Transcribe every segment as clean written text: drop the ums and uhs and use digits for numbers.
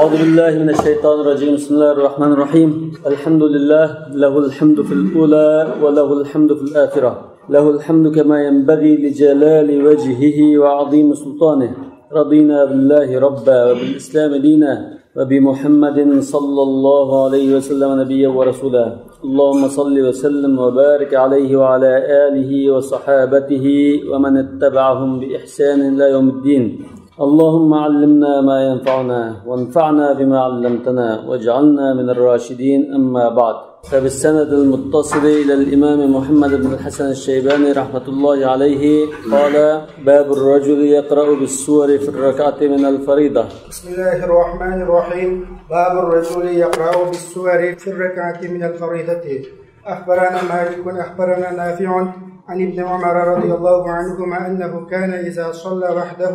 أعوذ بالله من الشيطان الرجيم. بسم الله الرحمن الرحيم. الحمد لله له الحمد في الأولى وله الحمد في الآخرة. له الحمد كما ينبغي لجلال وجهه وعظيم سلطانه. رضينا بالله ربا وبالإسلام دينا وبمحمد صلى الله عليه وسلم نبيا ورسولا. اللهم صل وسلم وبارك عليه وعلى آله وصحابته ومن اتبعهم بإحسان إلى يوم الدين. اللهم علمنا ما ينفعنا وانفعنا بما علمتنا واجعلنا من الراشدين. أما بعد، فبالسند المتصل إلى الإمام محمد بن الحسن الشيباني رحمة الله عليه قال: باب الرجل يقرأ بالسور في الركعة من الفريضة. بسم الله الرحمن الرحيم. باب الرجل يقرأ بالسور في الركعة من الفريضة. أخبرنا مالك أخبرنا نافع عن ابن عمر رضي الله عنهما أنه كان إذا صلى وحده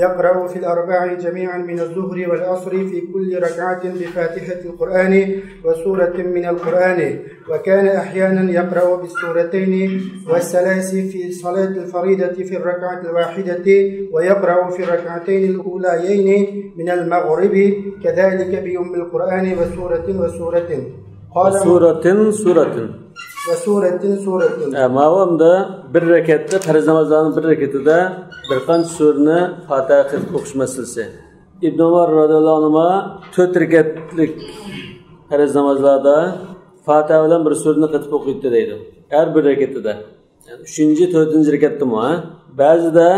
يقرأ في الأربع جميعا من الظهر والعصر في كل ركعة بفاتحة القرآن وسورة من القرآن، وكان أحيانا يقرأ بالسورتين والثلاث في صلاة الفريضة في الركعة الواحدة، ويقرأ في الركعتين الأوليين من المغرب كذلك بأم القرآن وسورة قال سورة. Mavamda bir rekette farz namazlarının bir reketinde bir qancha surani Fatiha qilib o'qish masalasi. İbn Umar radhiyallohu anhu 4 rekatlik farz namazlarda Fatiha bilan bir surani qilib o'qiydi deydi. Har bir rekatida. Yani 3-4 rekatdimi? Ba'zida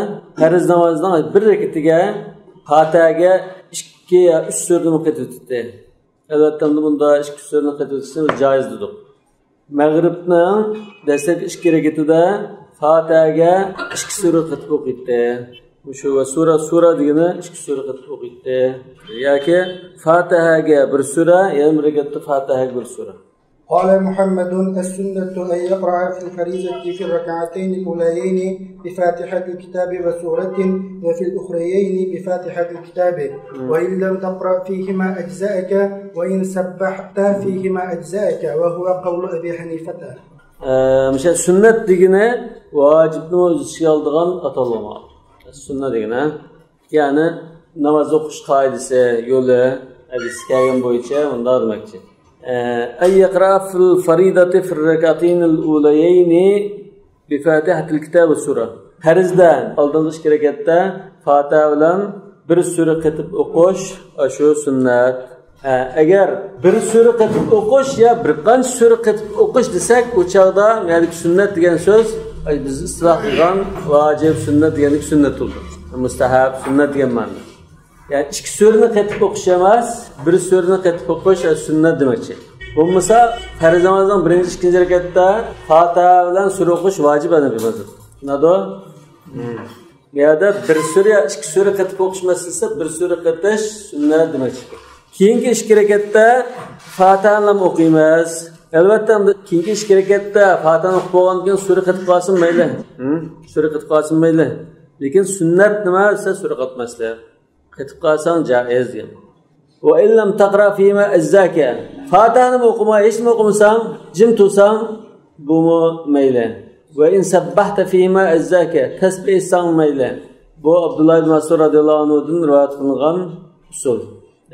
farz namazdan bir rekatiga Fatihaga 2 yo 3 surani o'qib o'tdi. Albatta bunda 2 surani o'qib o'tishni joizdir. Mag'ribning dastlab 2 rekatida Fatihaga 2 sura qilib o'qiydi. Shu va sura degani 2 sura qilib o'qiydi. Yoki Fatihaga 1 sura, yana bir rekatda Fatihaga 1 sura. قال محمد: السنة أن يقرأ في الفريضة في الركعتين الأوليين بفاتحة الكتاب وسورة، وفي الأخريين بفاتحة الكتاب، وإن لم تقرأ فيهما أجزاءك، وإن سبحت فيهما أجزاءك، وهو قول أبي حنيفة. مش السنة ديجنا واجبنا وزيادغان أطلما. السنة ديجنا يعني نماز okuş kaidesi yolu hadis kayan boyunca onda demekçi. أن يقرأ في الفريضة في الركعتين الأوليين بفاتحة الكتاب والسورة. Farzdan oldingi 2 rekatda Fatiha bilan bir sura qilib o'qish shu sunnat. Agar bir sura qilib o'qish yo bir qancha sura qilib o'qish desak, u chog'da ya'ni sunnat degan so'z biz istiloh qilgan vojib sunnat degan sunnat bo'ldi. Mustahab sunnat degan ma'no. Yani 2 surani qilib o'qish emas, bir surani qilib o'qish sunnat demakchi. Bo'lmasa farz namozning 1-2 rekatda Fatiha bilan sura o'qish vojib emas. Nado? Ya'da 1 sura 2 sura qilib o'qish masalasi 1 sura qilish sunnat demakchi. Keyingi 2 rekatda Fatiha bilan o'qiymiz. Albatta keyingi 2 rekatda Fatihani o'qib bo'lgandan keyin sura qilib qolsin mayli. Sura qilib qolsin mayli. Lekin sunnat nima desa sura qilmaslik. Qilib qolsang joiz degan. Va illam taqra fima azzaka. Fatihani o'qima, hech nima o'qimasang, jim tursang, bu mayli. Va in sabbahta fima azzaka, tasbih etsang mayli. Bu Abdullah ibn Mas'ud radhiyallohu anhudan rivoyat qilingan usul.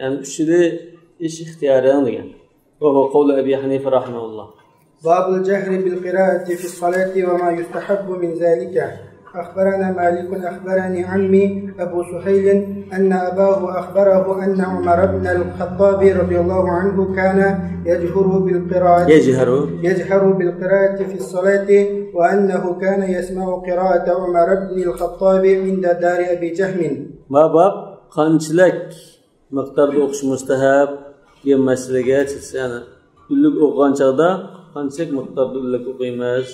Yani uchili ish ixtiyoriyan degan. Va bu qavli Abi Hanifa rahimahulloh. Babul jahri bil qira'ati fi salati wa ma yustahabbu min zalika. أخبرنا مالك أخبرني عمي أبو سهيل أن أباه أخبره أن عمر بن الخطاب رضي الله عنه كان يجهر بالقراءة في الصلاة، وأنه كان يسمع قراءة عمر بن الخطاب عند دار أبي جهم. ما باب قنشلك مقدار أقش مستحب يمسلك سنة كل أقان شغدا قنشلك مقدار لك أقيمس.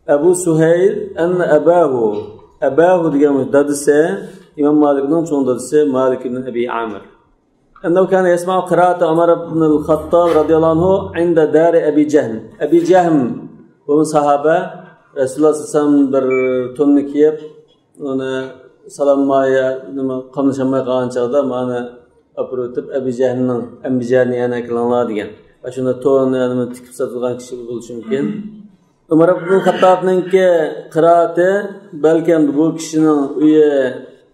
Abu Suhayl anna abahu degan dadisi İmam Malikning cho'ng dadisi Malik ibn Abi Amir. Annahu kana yasma'u qira'ata Umar ibn al-Khattab radhiyallahu anhu 'inda dar Abi Jahm. Abi Jahm bu sahaba Rasululloh sallallohu alayhi vasallam bir tunni kiyib, uni salommoya nima qamshamay qolgan chog'da mana aprotib Abi Jahmning ambijani yana qilinglar degan. Va shunda to'ni nima tikib sotilgan kishi bo'lishi mumkin. Umar ibn Xattobning qiraati balkim bu kishining uyi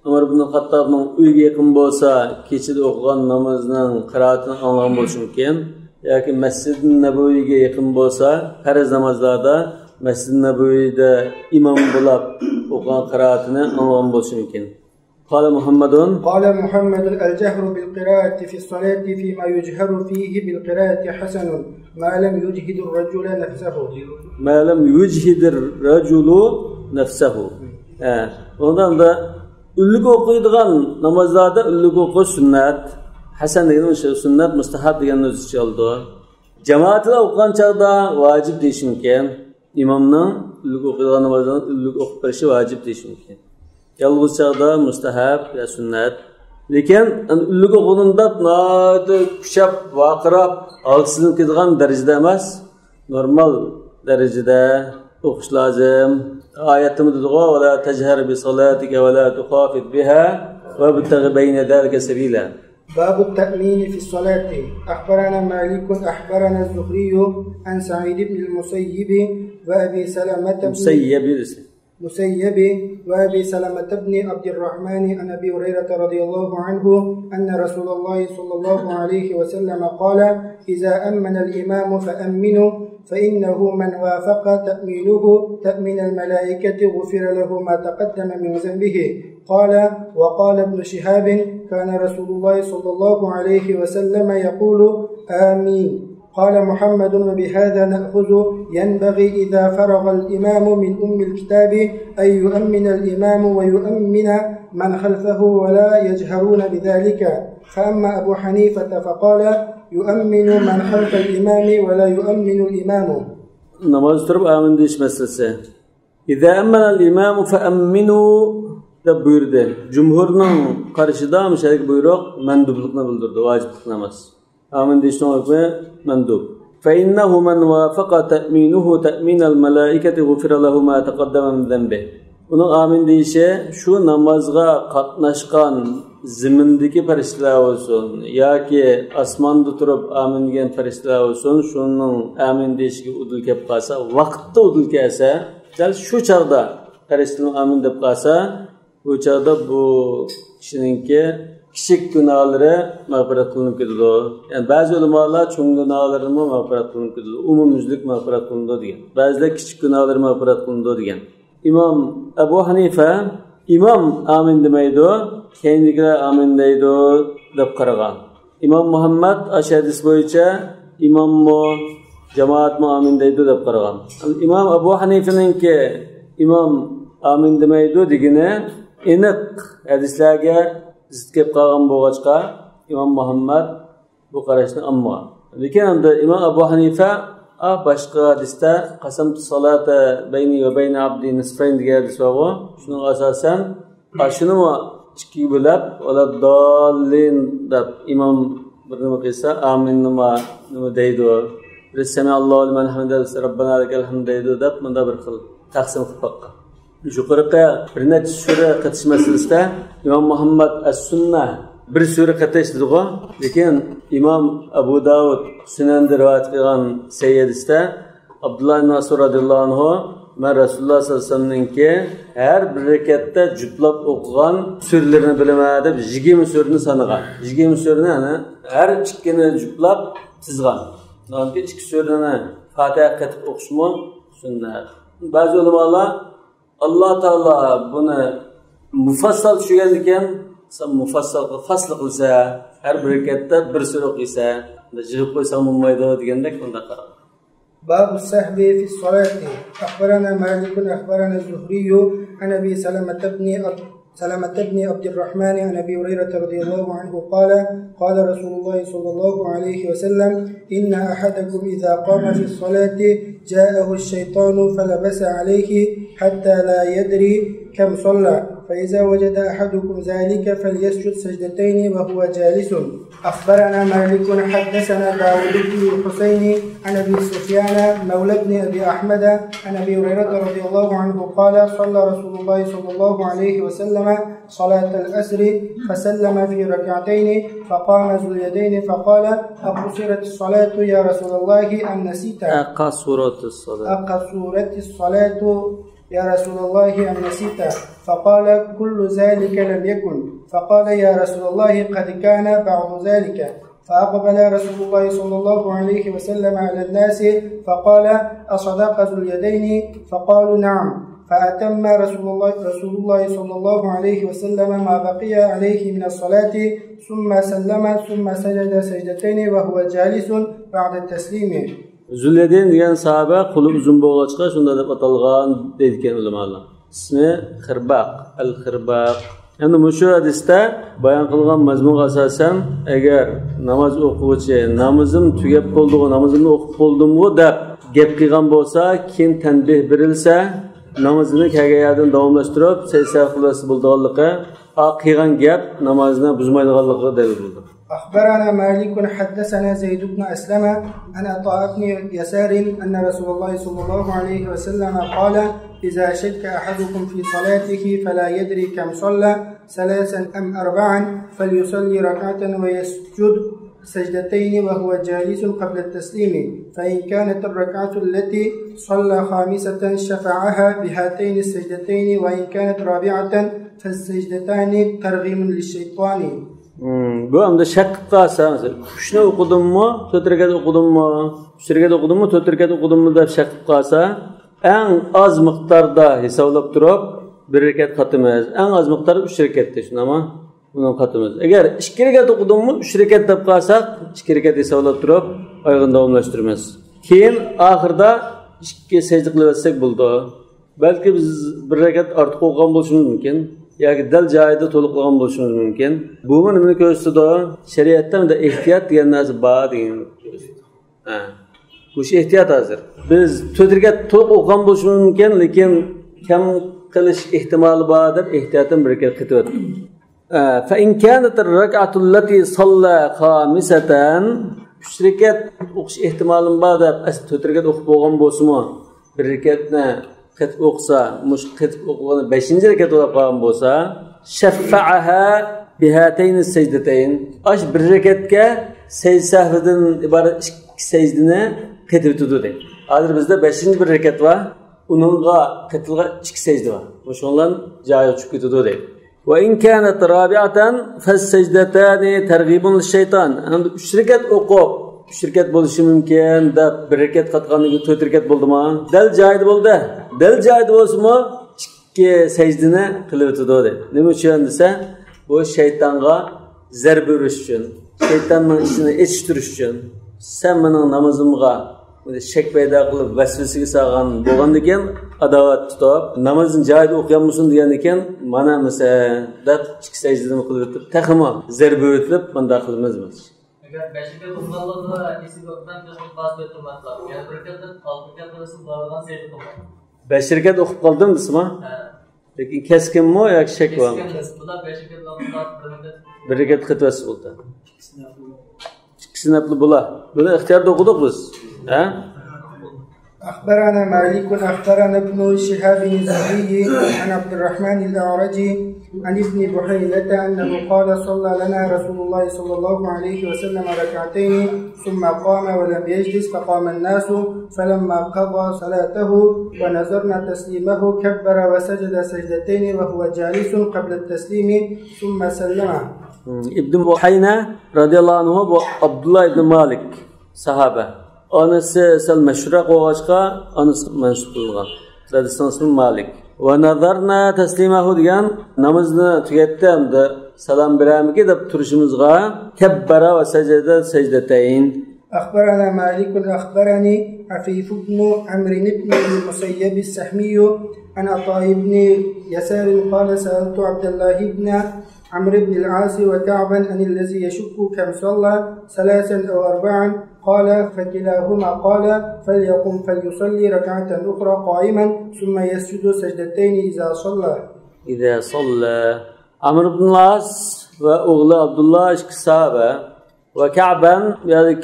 Umar ibn Xattobning uyiga yaqin bo'lsa, kechida o'qigan namozning qiroatini anglagan bo'lishi mumkin. Yoki Masjid-i Nabaviyga yaqin bo'lsa, farz namozlarda Masjid-i Nabaviyda imom bo'lib o'qigan qiroatini anglagan bo'lishi mumkin. قال محمد الجهر بالقراءة في الصلاة فيما يجهر فيه بالقراءة حسن ما لم يجهد الرجل نفسه ondan da ulug o'qiydigan namozlarda ulug o'qish sunnat, hasan degan o'sha sunnat, mustahab degan o'z ichiga oldi. Jamoatlar o'qigan chaqda vojib deyish mumkin. Imomning ulug o'qiydigan namozdan ulug o'qib berishi vojib deyish mumkin. Yalnız çağda mustahab ya sünnet. Lekin ulug o'qiganda kuchab, vaqirab, alqisini ketgan darajada emas, normal darajada o'qish lozim. Oyatimiz dedi-ku: "Va la tajhar bi salatika va la tukhafit biha va btaghi bayna zalika sabila." باب التأمين في الصلاة. أخبرنا مالك أخبرنا الزهري عن سعيد بن المسيب وأبي سلمة وأبي سلمة بن عبد الرحمن عن أبي هريرة رضي الله عنه أن رسول الله صلى الله عليه وسلم قال: إذا أمن الإمام فأمنوا فإنه من وافق تأمينه تأمين الملائكة غفر له ما تقدم من ذنبه. قال: وقال ابن شهاب: كان رسول الله صلى الله عليه وسلم يقول: آمين. قال محمد: وبهذا نأخذ ينبغي إذا فرغ الإمام من أم الكتاب أن يؤمن الإمام ويؤمن من خلفه ولا يجهرون بذلك. فأما أبو حنيفة فقال: يؤمن من خلف الإمام ولا يؤمن الإمام. نماز ترب آمن ديش مسلسة. إذا أمن الإمام فأمنوا deb buyurdi. Jumhurning qarshida mishalik buyruq mandublikni bildirdi, vojiblikni emas. Amin deyishning hukmi mandub. Fa innahu man wafaqa ta'minuhu ta'min al-malaikati ghufira lahu ma taqaddama min dhanbi. Uning amin deyishi shu namozga qatnashgan zimindagi farishtalar bo'lsin yoki osmonda turib amin degan farishtalar bo'lsin, shuning amin deyishiga udul kelib qolsa, vaqtda udul kelsa, shu chaqda farishtaning amin deb qolsa, bu chaqda bu kishiningki kichik gunohlari mag'firat qilinib ketadi. Ya'ni ba'zi ulamolar cho'ng gunohlarini mag'firat qilinib ketadi, umumyuzlik mag'firat qilinadi degan. Ba'zilar kichik gunohlar mag'firat qilinadi degan. Imom Abu Hanifa imom amin demaydi, keyingilar amin deydi deb qaragan. Imom Muhammad ashadis bo'yicha imommi jamoatmi amin deydi deb qaragan. Imom Abu Hanifaninki imom amin demaydi degani aniq hadislarga zid kelib qolgan bo'lg'achqa Imom Muhammad bu qarashni olmagan. Lekin endi Imom Abu Hanifa boshqa hadisda qasamtu salata bayni va bayna abdi nisfayn degan hadis bor. Shuning asosan shuni ikki bo'lib ola dollin deb imom bir nima qilsa amin nima deydi. Sami Allohu liman hamida robbana lakal hamd deydi deb bunda bir xil taqsim qilib qo'ygan. Yuqoriga bir necha sura qatish masalasida Imom Muhammad as-Sunnah bir sura qatishdi-ku. Lekin Imom Abu Dawud Sunanda rivoyat qilgan sayyidisda Abdullah ibn Mas'ud radhiyallohu anhu men Rasululloh sallallohu alayhi vasallamninki har bir rakatda juplab o'qigan suralarini bilaman deb 20 surani sanagan. 20 surani har ikkini juplab chizgan. Nonki ikki surani Fatiha qatib o'qishmi sunnat. Ba'zi ulamolar Allah Taala buni mufassal tushgan ekan, sen mufassal fasl qilsa, har bir rakatda bir sura o'qisa, jig'ib qo'ysa bo'lmaydi degandek unda qarab. باب السهو في الصلاة. أخبرنا مالك أخبرنا الزهري عن أبي سلمة بن عبد الرحمن عن أبي هريرة رضي الله عنه قال: قال رسول الله صلى الله عليه وسلم: إن أحدكم إذا قام في الصلاة جاءه الشيطان فلبس عليه حتى لا يدري كم صلى، فإذا وجد أحدكم ذلك فليسجد سجدتين وهو جالس. أخبرنا مالك حدثنا داود بن الحسين عن أبي سفيان مولى بن أبي أحمد عن أبي هريرة رضي الله عنه قال: صلى رسول الله صلى الله عليه وسلم صلاة الأسر فسلم في ركعتين فقام ذو اليدين فقال: أقصرت الصلاة يا رسول الله أم نسيت؟ أقصرت الصلاة يا رسول الله أم نسيت؟ فقال كل ذلك لم يكن. فقال يا رسول الله قد كان بعض ذلك. فأقبل رسول الله صلى الله عليه وسلم على الناس فقال أصدق ذو اليدين؟ فقالوا نعم. فأتم رسول الله صلى الله عليه وسلم ما بقي عليه من الصلاة ثم سلم ثم سجد سجدتين وهو جالس بعد التسليم. Zülyedin degan sahaba qo'li uzun bo'lg'achqa shunda deb atalgan deydigan ulamolar. İsmi Xirbaq, al-Xirbaq. Endi mushu hadisda bayon qilgan mazmunga asosan agar namoz o'quvchi namozim tugab qoldi, namozimni o'qib qoldimmi deb gap qilgan bo'lsa, keyin tanbih berilsa, namozini kagayadan davomlashtirib, saysa qilasi bo'lganligi, qilgan gap namozni buzmaydiganligi dalil bo'ldi. أخبرنا مالك حدثنا زيد بن أسلم عن عطاء بن يسار أن رسول الله صلى الله عليه وسلم قال إذا شك أحدكم في صلاته فلا يدري كم صلى 3 أم 4 فليصلي ركعة ويسجد سجدتين وهو جالس قبل التسليم. فإن كانت الركعة التي صلى خامسة شفعها بهاتين السجدتين وإن كانت رابعة فالسجدتان ترغيم للشيطان. Bu hamda shak qilib qolsa, masalan, 3 ni o'qidimmi, 4 rakat o'qidimmi, 3 rakat o'qidimmi, 4 rakat o'qidimmi deb shak qilib qolsa, eng oz miqdorda hisoblab turib, 1 rakat qatimiz, eng oz miqdori 3 rakatda, shundami? Buni qatimiz. Agar 2 rakat o'qidimmi, 3 rakat deb qolsak, 2 rakat hisoblab turib, oyog'ini davomlashtiramiz. Keyin oxirda 2 sajda qilib olsak bo'ldi. Balki biz 1 rakat ortiq o'qigan bo'lishimiz mumkin. yoki dal joyida to'liq qilgan bo'lishimiz mumkin. Bu nimani ko'rsatadi? Shariatda unda ehtiyot degan narsa bor degan ko'rsatadi. Bu ehtiyot hozir. Biz to'dirga to'liq o'qigan bo'lishimiz mumkin, lekin kam qilish ehtimoli bor deb ehtiyotdan bir rakat qilyapti. Fa in kanat ar-rak'atu allati salla khamisatan, 3 rakat o'qish ehtimoli bor deb 4 rakat o'qib bo'lgan bo'lsa-mu, bir rakatni qit o'qsa, mush qit o'qigani 5-rakat bo'lib qolgan bo'lsa, shaffa'aha bihatayn sajdatayn. Ash bir rakatga sajdasidan iborat 2 sajdani qitib tutdi deydi. Hozir bizda 5-bir rakat va uningga qitilgan 2 sajda bor. O'shonlar joyi chiqib ketdi deydi. Wa in kanat rabi'atan fas-sajdatani targhibun lish-shayton. Endi 3 rakat o'qib 3 rakat bo'lishi mumkin deb 1 rakat qatgandan keyin 4 rakat bo'ldimi? Dal joyida bo'ldi. Dal joyida bo'lsa-mu 2 sajdani qilib o'tdi deydi. Nima uchun desa, bu shaytonga zarba berish uchun, shaytonning ishini etishtirish uchun. Sen mening namozimga shak paydo qilib vasvasiga solgan bo'lgandan keyin adovat tutib, namozini joyida o'qiganmisan degan ekan, mana misal deb 2 sajdani qilib o'tib, taxmo zarba o'tib, bunday qilamiz. Agar 5 rakat o'qiganlarda esiga o'tgan qilib bosib o'tmoqlar. Yani 1 rakatdan 6 rakat bo'lsa, bundan sayt qilmoq. 5 rakat o'qib qoldim desmi? Lekin keskinmi yoki shak bormi? Bular 5 rakat 1 rakat qitvasi bo'ldi. İkisini yapılı bula. Bunu ihtiyarda okuduk biz. أخبرنا مالك أخبرنا ابن شهاب الزهري عن عبد الرحمن الأعرجي عن ابن بحيلة أنه قال صلى لنا رسول الله صلى الله عليه وسلم ركعتين ثم قام ولم يجلس فقام الناس فلما قضى صلاته ونظرنا تسليمه كبر وسجد سجدتين وهو جالس قبل التسليم ثم سلم. ابن بحيلة رضي الله عنه عبد الله بن مالك صحابة. Anası sel meşhur olacaksa anası mensup olgan. Zadistan ismi Malik. Ve nazarna teslimahu diyen namazını tükettiğimde salam biramiki deb turishimizga kebbara ve secde secdeteyn. أخبرنا مالك أخبرني عفيف بن عمرو بن المسيب السحمي عن عطاء بن يسار قال سألت عبد الله بن عمرو بن العاص وكعبا عن الذي يشك كم صلى 3 أو 4 قال فكلاهما قال فليقم فليصلي ركعة أخرى قائما ثم يسجد سجدتين إذا صلى. عمرو بن العاص وأغلى عبد الله صحابة وكعبا يعني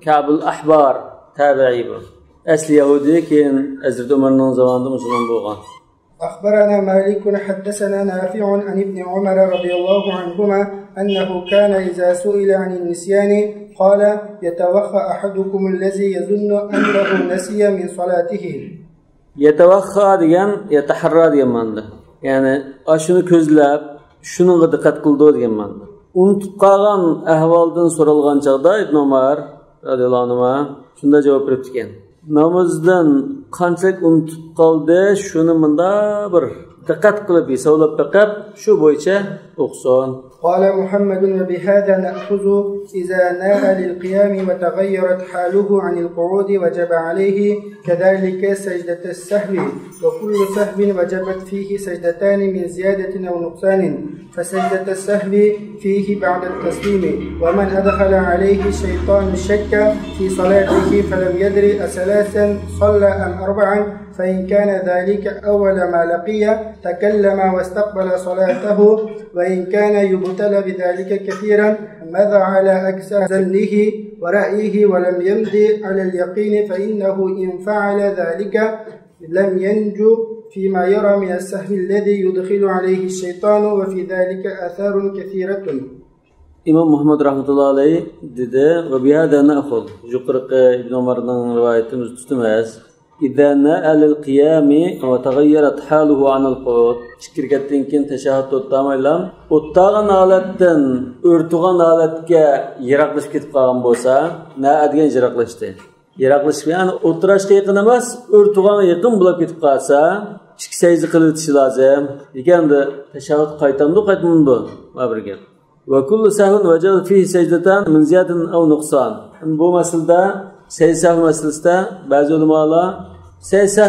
كعب الأحبار تابعي أصل يهودي كان أزرد عمر زمان مسلمان بوغان. أخبرنا مالك حدثنا نافع عن ابن عمر رضي الله عنهما أنه كان إذا سئل عن النسيان قال يتوخى أحدكم الذي يظن أنه نسي من صلاته. Yetavakha degan yataharra degan ma'noda. Ya'ni shuni ko'zlab, shuningga diqqat qildi degan ma'noda. Unutib qolgan ahvoldan so'ralgan chaqda Ibn Umar radhiyallohu anhu shunda javob beribdi ekan. Namozdan qanchalik unutib qoldi, shuni bunda bir diqqat qilib hisoblab beqib, shu bo'yicha o'qisin. قال محمد وبهذا نأخذ إذا نال للقيام وتغيرت حاله عن القعود وجب عليه كذلك سجدة السهو وكل سهو وجبت فيه سجدتان من زيادة أو نقصان فسجدة السهو فيه بعد التسليم ومن أدخل عليه الشيطان الشك في صلاته فلم يدري أثلاثا صلى أم أربعا فإن كان ذلك أول ما لقي تكلم واستقبل صلاته وإن كان يبتلى بذلك كثيرا مضى على أكثر ظنه ورأيه ولم يمضي على اليقين فإنه إن فعل ذلك لم ينجو فيما يرى من السهو الذي يدخل عليه الشيطان وفي ذلك آثار كثيرة. İmam Muhammed rahmetullahi aleyh dedi ve bihâdâ na'khud. Yuqorqi Ibn Umar'dan rivayetimiz tutmaz. İzâ na'alil qiyâmi ve tagayyarat hâluhu anil qu'ud. Chikirgatdan keyin tashahhud o'tdamaylam. O'tdagan holatdan o'rtugan holatga yiroqlashib ketib qolgan bo'lsa, na'a degan yiroqlashdi. Yiroqlashib, ya'ni o'tirashga yaqin emas, o'rtuganga yaqin bo'lib ketib qolsa, ikki sajda qilishi lozim. Ekanda tashahhud qaytamdi, ma'burga. Ve kullu sahvin vecebe fihi secdeten min ziyadetin ev nuksan. Bu meselede secde meselesinde bazı ulemalar secde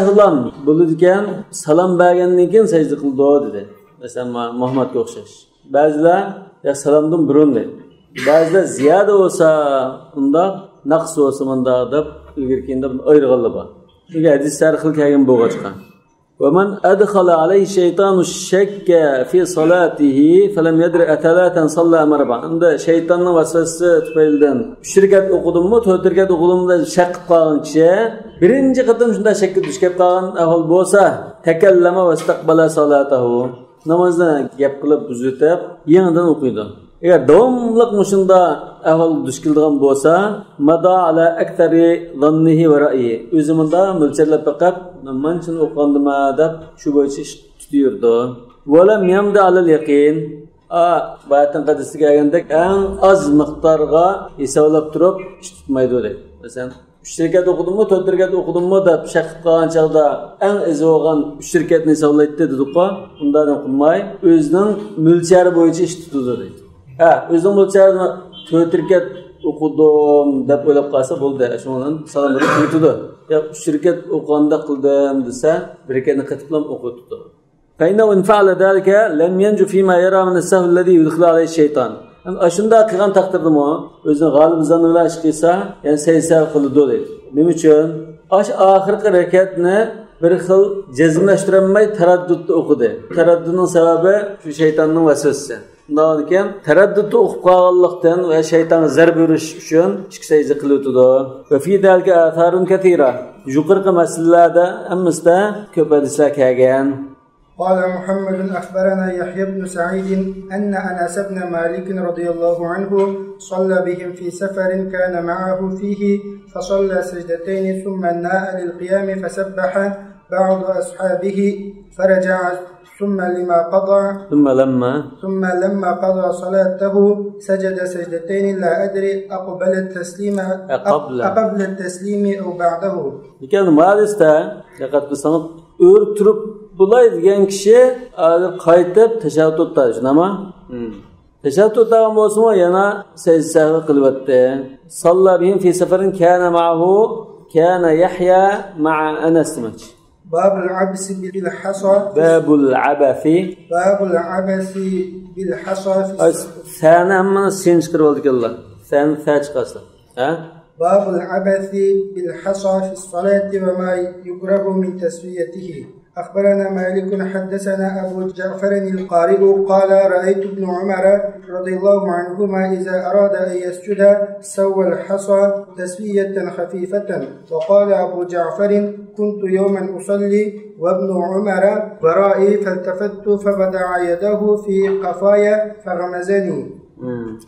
bulurken salam bergenliğin keyin secde kıldı dedi. Mesela Muhammed'e okşaş. Bazılar ya salamdan burun dedi. Bazılar ziyade olsa onda, naqs olsa onda da ilgirkinde ayrıqalı var. Çünkü hadisler kıl kelgen boğa çıkan. ومن أدخل عليه الشيطان الشك في صلاته فلم يدر أثلاثا صلى مربع. عند şeytanın vasvası tüpeyilden 3 rekat okudum mu, 4 rekat okudum da şak qilgan kishi birinchi qatam shunda shakka tushib qolgan ahvol bo'lsa, takallama va istaqbala salatahu. Namozdan gap qilib buzitib, yangidan o'qiydi. Agar davomliq mushunda ahvol duch kelgan bo'lsa, mada ala akthari dhannihi va ra'yi. O'zimda mo'lchallab baqib, men shuni o'qandima deb shu bo'yicha ish tutiyurdi. Valam yamda alal yaqin. Bayatdan qadisiga kelgandek eng az miqdorga hisoblab turib ish tutmaydi dedi. Masalan, 3 rekat o'qidimmi, 4 rekat o'qidimmi deb shak qilgan chaqda eng izi bo'lgan 3 rekatni hisoblaydi dedi-ku. Undan o'qilmay, o'zining mo'lchari bo'yicha ish tutdi dedi. O'zim mo'lcharini 4 rekat o'qidim deb o'ylab qolsa bo'ldi. Shundan salom berib ketdi. Ya 3 rekat o'qganda qildim desa, 1 rekatni qatiblam o'qitdi. Fa'inna in fa'ala zalika lam yanju fima yara min as-sahw alladhi yudkhilu alayhi ash-shaytan. Shunda qilgan taqdirdami, o'zini g'olib zannilar ish qilsa, ya'ni saysa qildi dedi. Nima uchun? Oxirgi rekatni bir xil jazmlashtirmay taraddudni o'qidi. Taraddudning sababi shu shaytonning vasvasasi. Undan keyin taraddudni o'qib qolganlikdan va shaytonga zarb berish uchun ikki sajda qilibdi. Va fi zalika atharun kathira. Yuqorqi masalalarda hammasida ko'p hadislar kelgan. قال محمد أخبرنا يحيى بن سعيد أن أنس بن مالك رضي الله عنه صلى بهم في سفر كان معه فيه فصلى سجدتين ثم ناء للقيام فسبح بعض أصحابه فرجع ثم لما قضى صلاته سجد سجدتين لا أدري أقبل التسليم أو بعده. لكن مالسته لقد بسنت örtürüp bulay degan kishi qaytib tashahhud o'tadi, shunami? Tashahhud o'tgan bo'lsa, yana sajda qilibdi. Sallabihim fi safarin kana ma'ahu kana Yahya ma'a Anas. باب العبث بالحصى ثاني أما سينشكر والدك الله ثاني ثاج قصة باب العبث بالحصى في الصلاة وما يكره من تسويته. أخبرنا مالك حدثنا أبو جعفر القارئ قال رأيت ابن عمر رضي الله عنهما إذا أراد أن يسجد سوى الحصى تسوية خفيفة. وقال أبو جعفر كنت يوما أصلي وابن عمر ورائي فالتفت فبدع يده في قفايا فغمزني.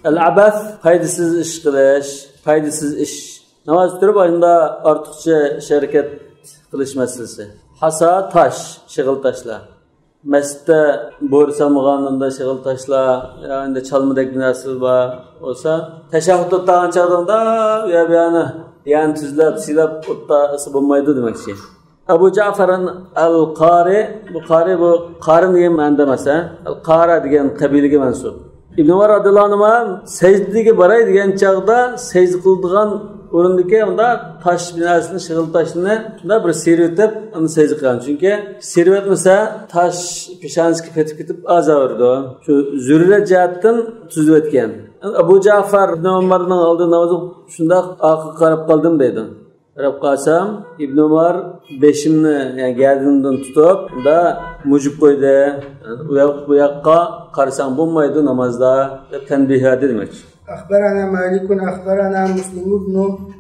العبث faydasız ish qilish, faydasız ish. Namoz turib oyunda ortiqcha harakat qilish masalasi. hasa taş, şığıl taşlar. Mescitte borsamağanında şığıl taşlar, yani çalmadak binası var olsa, teşahhüt ottağın çağdığında yani tüzlep, silep ottağısı bulmaydı demek ki. Abu Ja'far'ın Al-Qari, bu Qari degan ma'noda emas, Al-Qara degan qabilaga mansub. İbn Umar radhiyallohu anhu secdege baray degan chaqda secde qiladigan o'rindagi unda tosh binasini, shig'il toshini unda bir servetib, uni secde qilgan. Chunki servetmasa tosh peshonasiga ketib azaverdi. Shu zurrat jihatdan tuzib o'tgan. Abu Ja'far ibn Umarning oldida namoz shunda orqaga qarab qoldim deydi. Qarab qolsam Ibn Umar beshimni, yani gardimdan tutib, unda mujib qo'ydi. Bu yoqqa qarasang bo'lmaydi namozda deb tanbihadi demak. أخبرنا مالك أخبرنا مسلم بن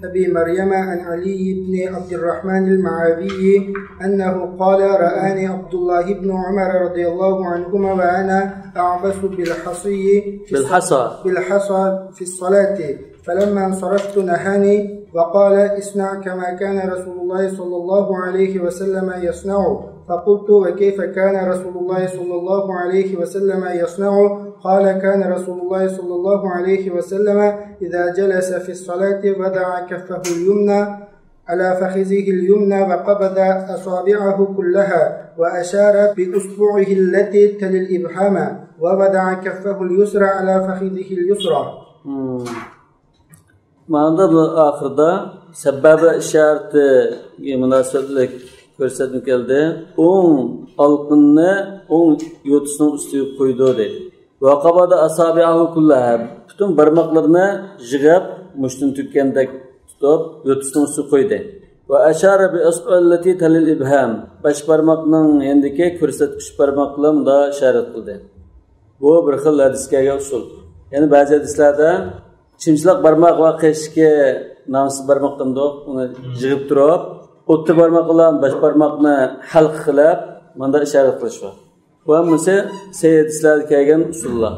أبي مريم عن علي بن عبد الرحمن المعاوي أنه قال رآني عبد الله بن عمر رضي الله عنهما وأنا أعبث بالحصى في الصلاة فلما انصرفت نهاني وقال اصنع كما كان رسول الله صلى الله عليه وسلم يصنع فقلت وكيف كان رسول الله صلى الله عليه وسلم يصنع قال كان رسول الله صلى الله عليه وسلم إذا جلس في الصلاة وضع كفه اليمنى على فخذه اليمنى وقبض أصابعه كلها وأشار بأصبعه التي تلي الإبهام ووضع كفه اليسرى على فخذه اليسرى. Ma'noda bu oxirida sababi isharati munosabatlik ko'rsatib keldi. O'ng olqinni o'ng yo'tisining ustiga qo'ydi dedi. Va qabada asabi'ahu kullaha, butun barmoqlarini yig'ib mushtin tutgandek tutib yo'tisining ustiga qo'ydi. Va ashara bi as'allati talil ibham, bash barmoqning endiki ko'rsatkich barmoqlarida ishorat qildi. Bu bir xil hadisga usul. Ya'ni ba'zi hadislarda chimchiloq barmoq va qeshga namsiz barmoqdan uni yig'ib turib, o'tti barmoq bilan bash barmoqni halq qilib, manda ishorat qilish bor. Bu hamsi sayyidlarga kelgan usullar.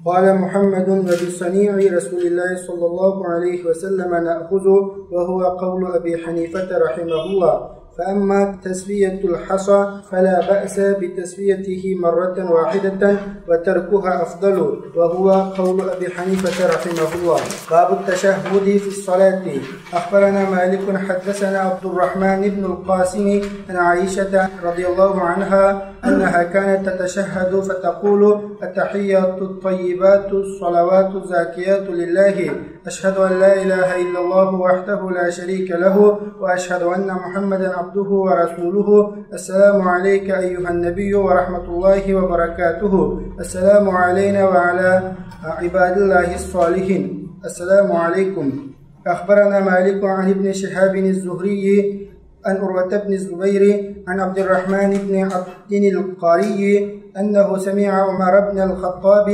قال محمد وبصنيع رسول الله صلى الله عليه وسلم نأخذ وهو قول أبي حنيفة رحمه الله. فأما تسوية الحصى فلا بأس بتسويته مرة واحدة وتركها أفضل وهو قول أبي حنيفة رحمه الله. باب التشهد في الصلاة. أخبرنا مالك حدثنا عبد الرحمن بن القاسم عن عائشة رضي الله عنها أنها كانت تتشهد فتقول التحيات الطيبات الصلوات الزاكيات لله أشهد أن لا إله إلا الله وحده لا شريك له وأشهد أن محمدا عبده ورسوله السلام عليك أيها النبي ورحمة الله وبركاته السلام علينا وعلى عباد الله الصالحين السلام عليكم. أخبرنا مالك عن ابن شهاب الزهري عن عروة بن الزبير عن عبد الرحمن بن عبد القاري أنه سمع عمر بن الخطاب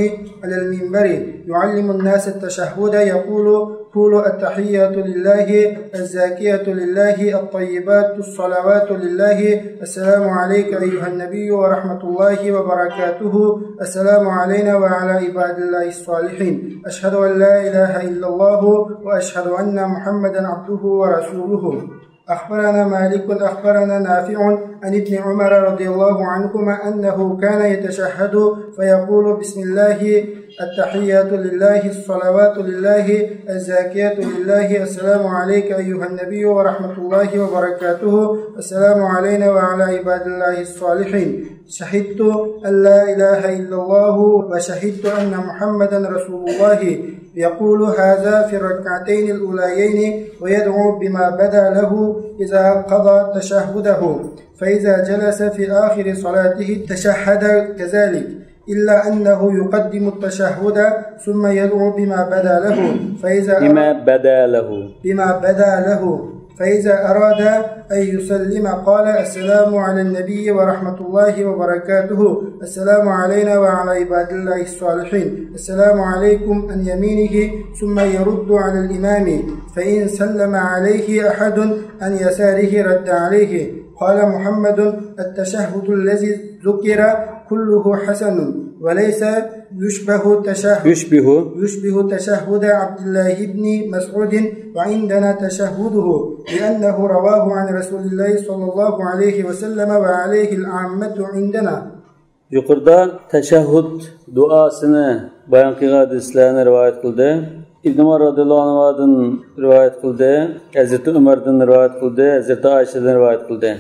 على المنبر يعلم الناس التشهد يقول قولوا التحيات لله الزاكية لله الطيبات الصلوات لله السلام عليك أيها النبي ورحمة الله وبركاته السلام علينا وعلى عباد الله الصالحين أشهد أن لا إله إلا الله وأشهد أن محمدا عبده ورسوله. أخبرنا مالك أخبرنا نافع عن ابن عمر رضي الله عنهما أنه كان يتشهد فيقول بسم الله التحيات لله الصلوات لله الزاكيات لله السلام عليك أيها النبي ورحمة الله وبركاته السلام علينا وعلى عباد الله الصالحين شهدت أن لا إله إلا الله وشهدت أن محمدا رسول الله يقول هذا في الركعتين الأوليين ويدعو بما بدا له إذا قضى تشهده فإذا جلس في آخر صلاته تشهد كذلك إلا أنه يقدم التشهد ثم يدعو بما بدا له فإذا أراد أن يسلم قال السلام على النبي ورحمة الله وبركاته السلام علينا وعلى عباد الله الصالحين السلام عليكم عن يمينه ثم يرد على الإمام فإن سلم عليه أحد عن يساره رد عليه. قال محمد التشهد الذي ذكر كله حسن وليس يشبه تشهد عبد الله بن مسعود وعندنا تشهده لأنه رواه عن رسول الله صلى الله عليه وسلم وعليه العامة عندنا. Yuqorida tashahhud duosini bayon qilgan hadislarni rivoyat qildi. İbn Umar radhiyallohu anhudan rivoyat qildi, Hazrat Umardan rivoyat qildi, Hazrat Oyshadan rivoyat qildi.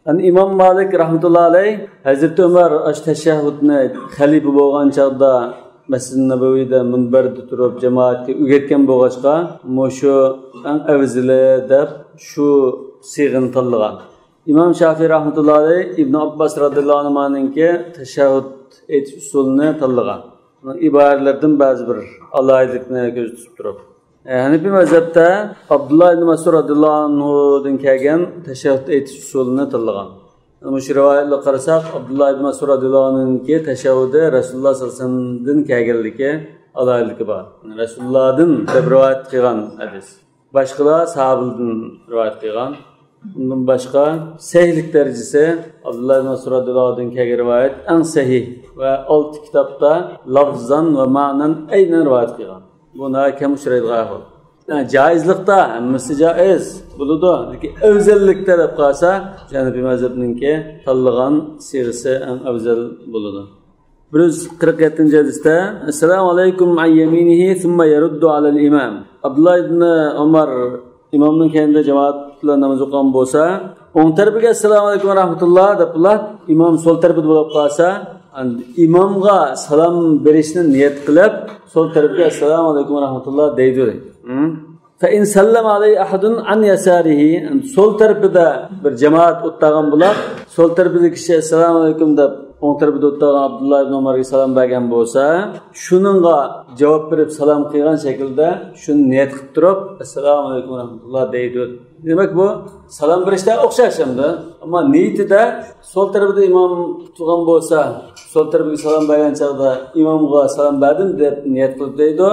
Ani Imom Malik rahmatullohi alayh Hazrat Umar tashahhudni xalifa bo'lgan chaqda Masjid Nabaviyda minbarda turib jamoatga o'rgatgan bo'lg'achqa, shu eng afzali deb shu sig'ini tanlagan. İmam Shafi'i rahmatullohi alayh Ibn Abbas radhiyallohu anhu'ninki tashahhud etish usulini tanlagan. İbarelerden ba'zi bir alaylikni ko'z tutib turib. Hanifi mazhabda Abdullah ibn Mas'ud radhiyallohu anhudan kelgan tashahhud etish usulini tanlagan. Shu rivoyatga qarasak, Abdullah ibn Mas'ud radhiyallohu anhuning tashahhudi Rasululloh sallallohu alayhi vasallamdan kelganligi alayligi bor. Rasulullohdan deb rivoyat qilgan hadis. Boshqalar sahobalardan rivoyat qilgan. Bundan başqa sahihlik darajasi Abdullah ibn Mas'ud radhiyallohu anhudan kelgan rivoyat eng sahih va 6 kitobda lafzan va ma'nan aynan rivoyat qilgan. Buna kam uchraydigan ahvol. Joizlikda hammasi joiz bo'ladi. Lekin afzallik taraf qolsa, Janobiy mazhabninki tanlagan sig'isi eng afzal bo'ladi. 147-hadisda Assalomu alaykum an yaminihi thumma yaruddu ala al-imam. Abdullah ibn Umar imomning keyinda jamoat bilan namoz o'qigan bo'lsa, o'ng tarafiga assalomu alaykum va rahmatulloh deblar, imom so'l tarafida bo'lib qolsa, imomga salom berishni niyat qilib, so'l tarafga assalomu alaykum va rahmatulloh deydi. Fa in sallama alayhi ahadun an yasarihi, so'l tarafida bir jamoat o'tgan bo'lib, so'l tarafidagi kishi assalomu alaykum deb o'ng tarafida o'tgan Abdullah ibn Umarga salom bergan bo'lsa, shuningga javob berib salom qilgan shaklda shuni niyat qilib turib, assalomu alaykum va rahmatulloh deydi. Demak bu salom berishda o'xshash hamda, ammo niyatida so'l tarafida imom turgan bo'lsa, so'l tarafga salom bergan chaqda imomga salom berdim deb niyat qilib deydi,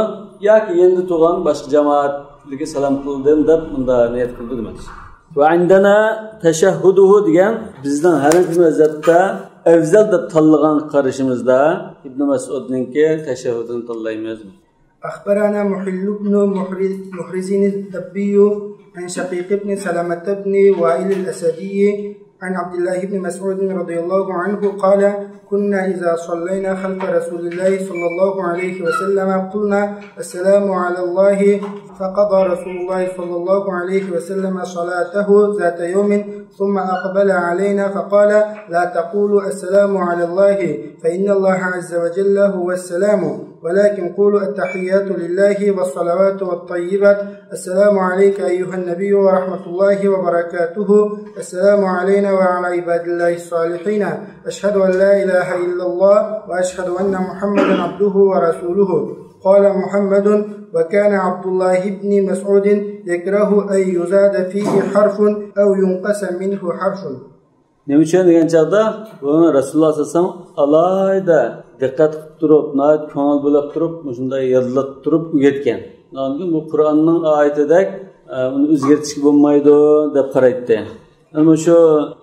yoki endi turgan boshqa jamoatga salom qildim deb bunda niyat qildi demak. Va indana tashahhuduhu degan bizning Hanafi mazhabda afzal deb tanlagan qarashimizda Ibn Mas'udninki tashahhudini tanlaymiz. أخبرنا محل بن محرز الدبي عن شقيق بن سلمة بن وائل الأسدي عن عبد الله بن مسعود رضي الله عنه قال كنا إذا صلينا خلف رسول الله صلى الله عليه وسلم قلنا السلام على الله فقضى رسول الله صلى الله عليه وسلم صلاته ذات يوم ثم أقبل علينا فقال لا تقولوا السلام على الله فإن الله عز وجل هو السلام ولكن قولوا التحيات لله والصلوات والطيبات السلام عليك أيها النبي ورحمة الله وبركاته السلام علينا وعلى عباد الله الصالحين أشهد أن لا إله إلا الله وأشهد أن محمدا عبده ورسوله. قال محمد وكان عبد الله بن مسعود يكره أن يزاد فيه حرف أو ينقص منه حرف. Nima uchun degan chaqda buni Rasululloh sallallohu alayhi vasallam alayda diqqat qilib turib, noyat ko'ngil bo'lib turib, shunday yodlab turib o'rgatgan. Nonki bu Qur'onning oyatidek uni o'zgartirishga bo'lmaydi deb qaraydi. Ammo shu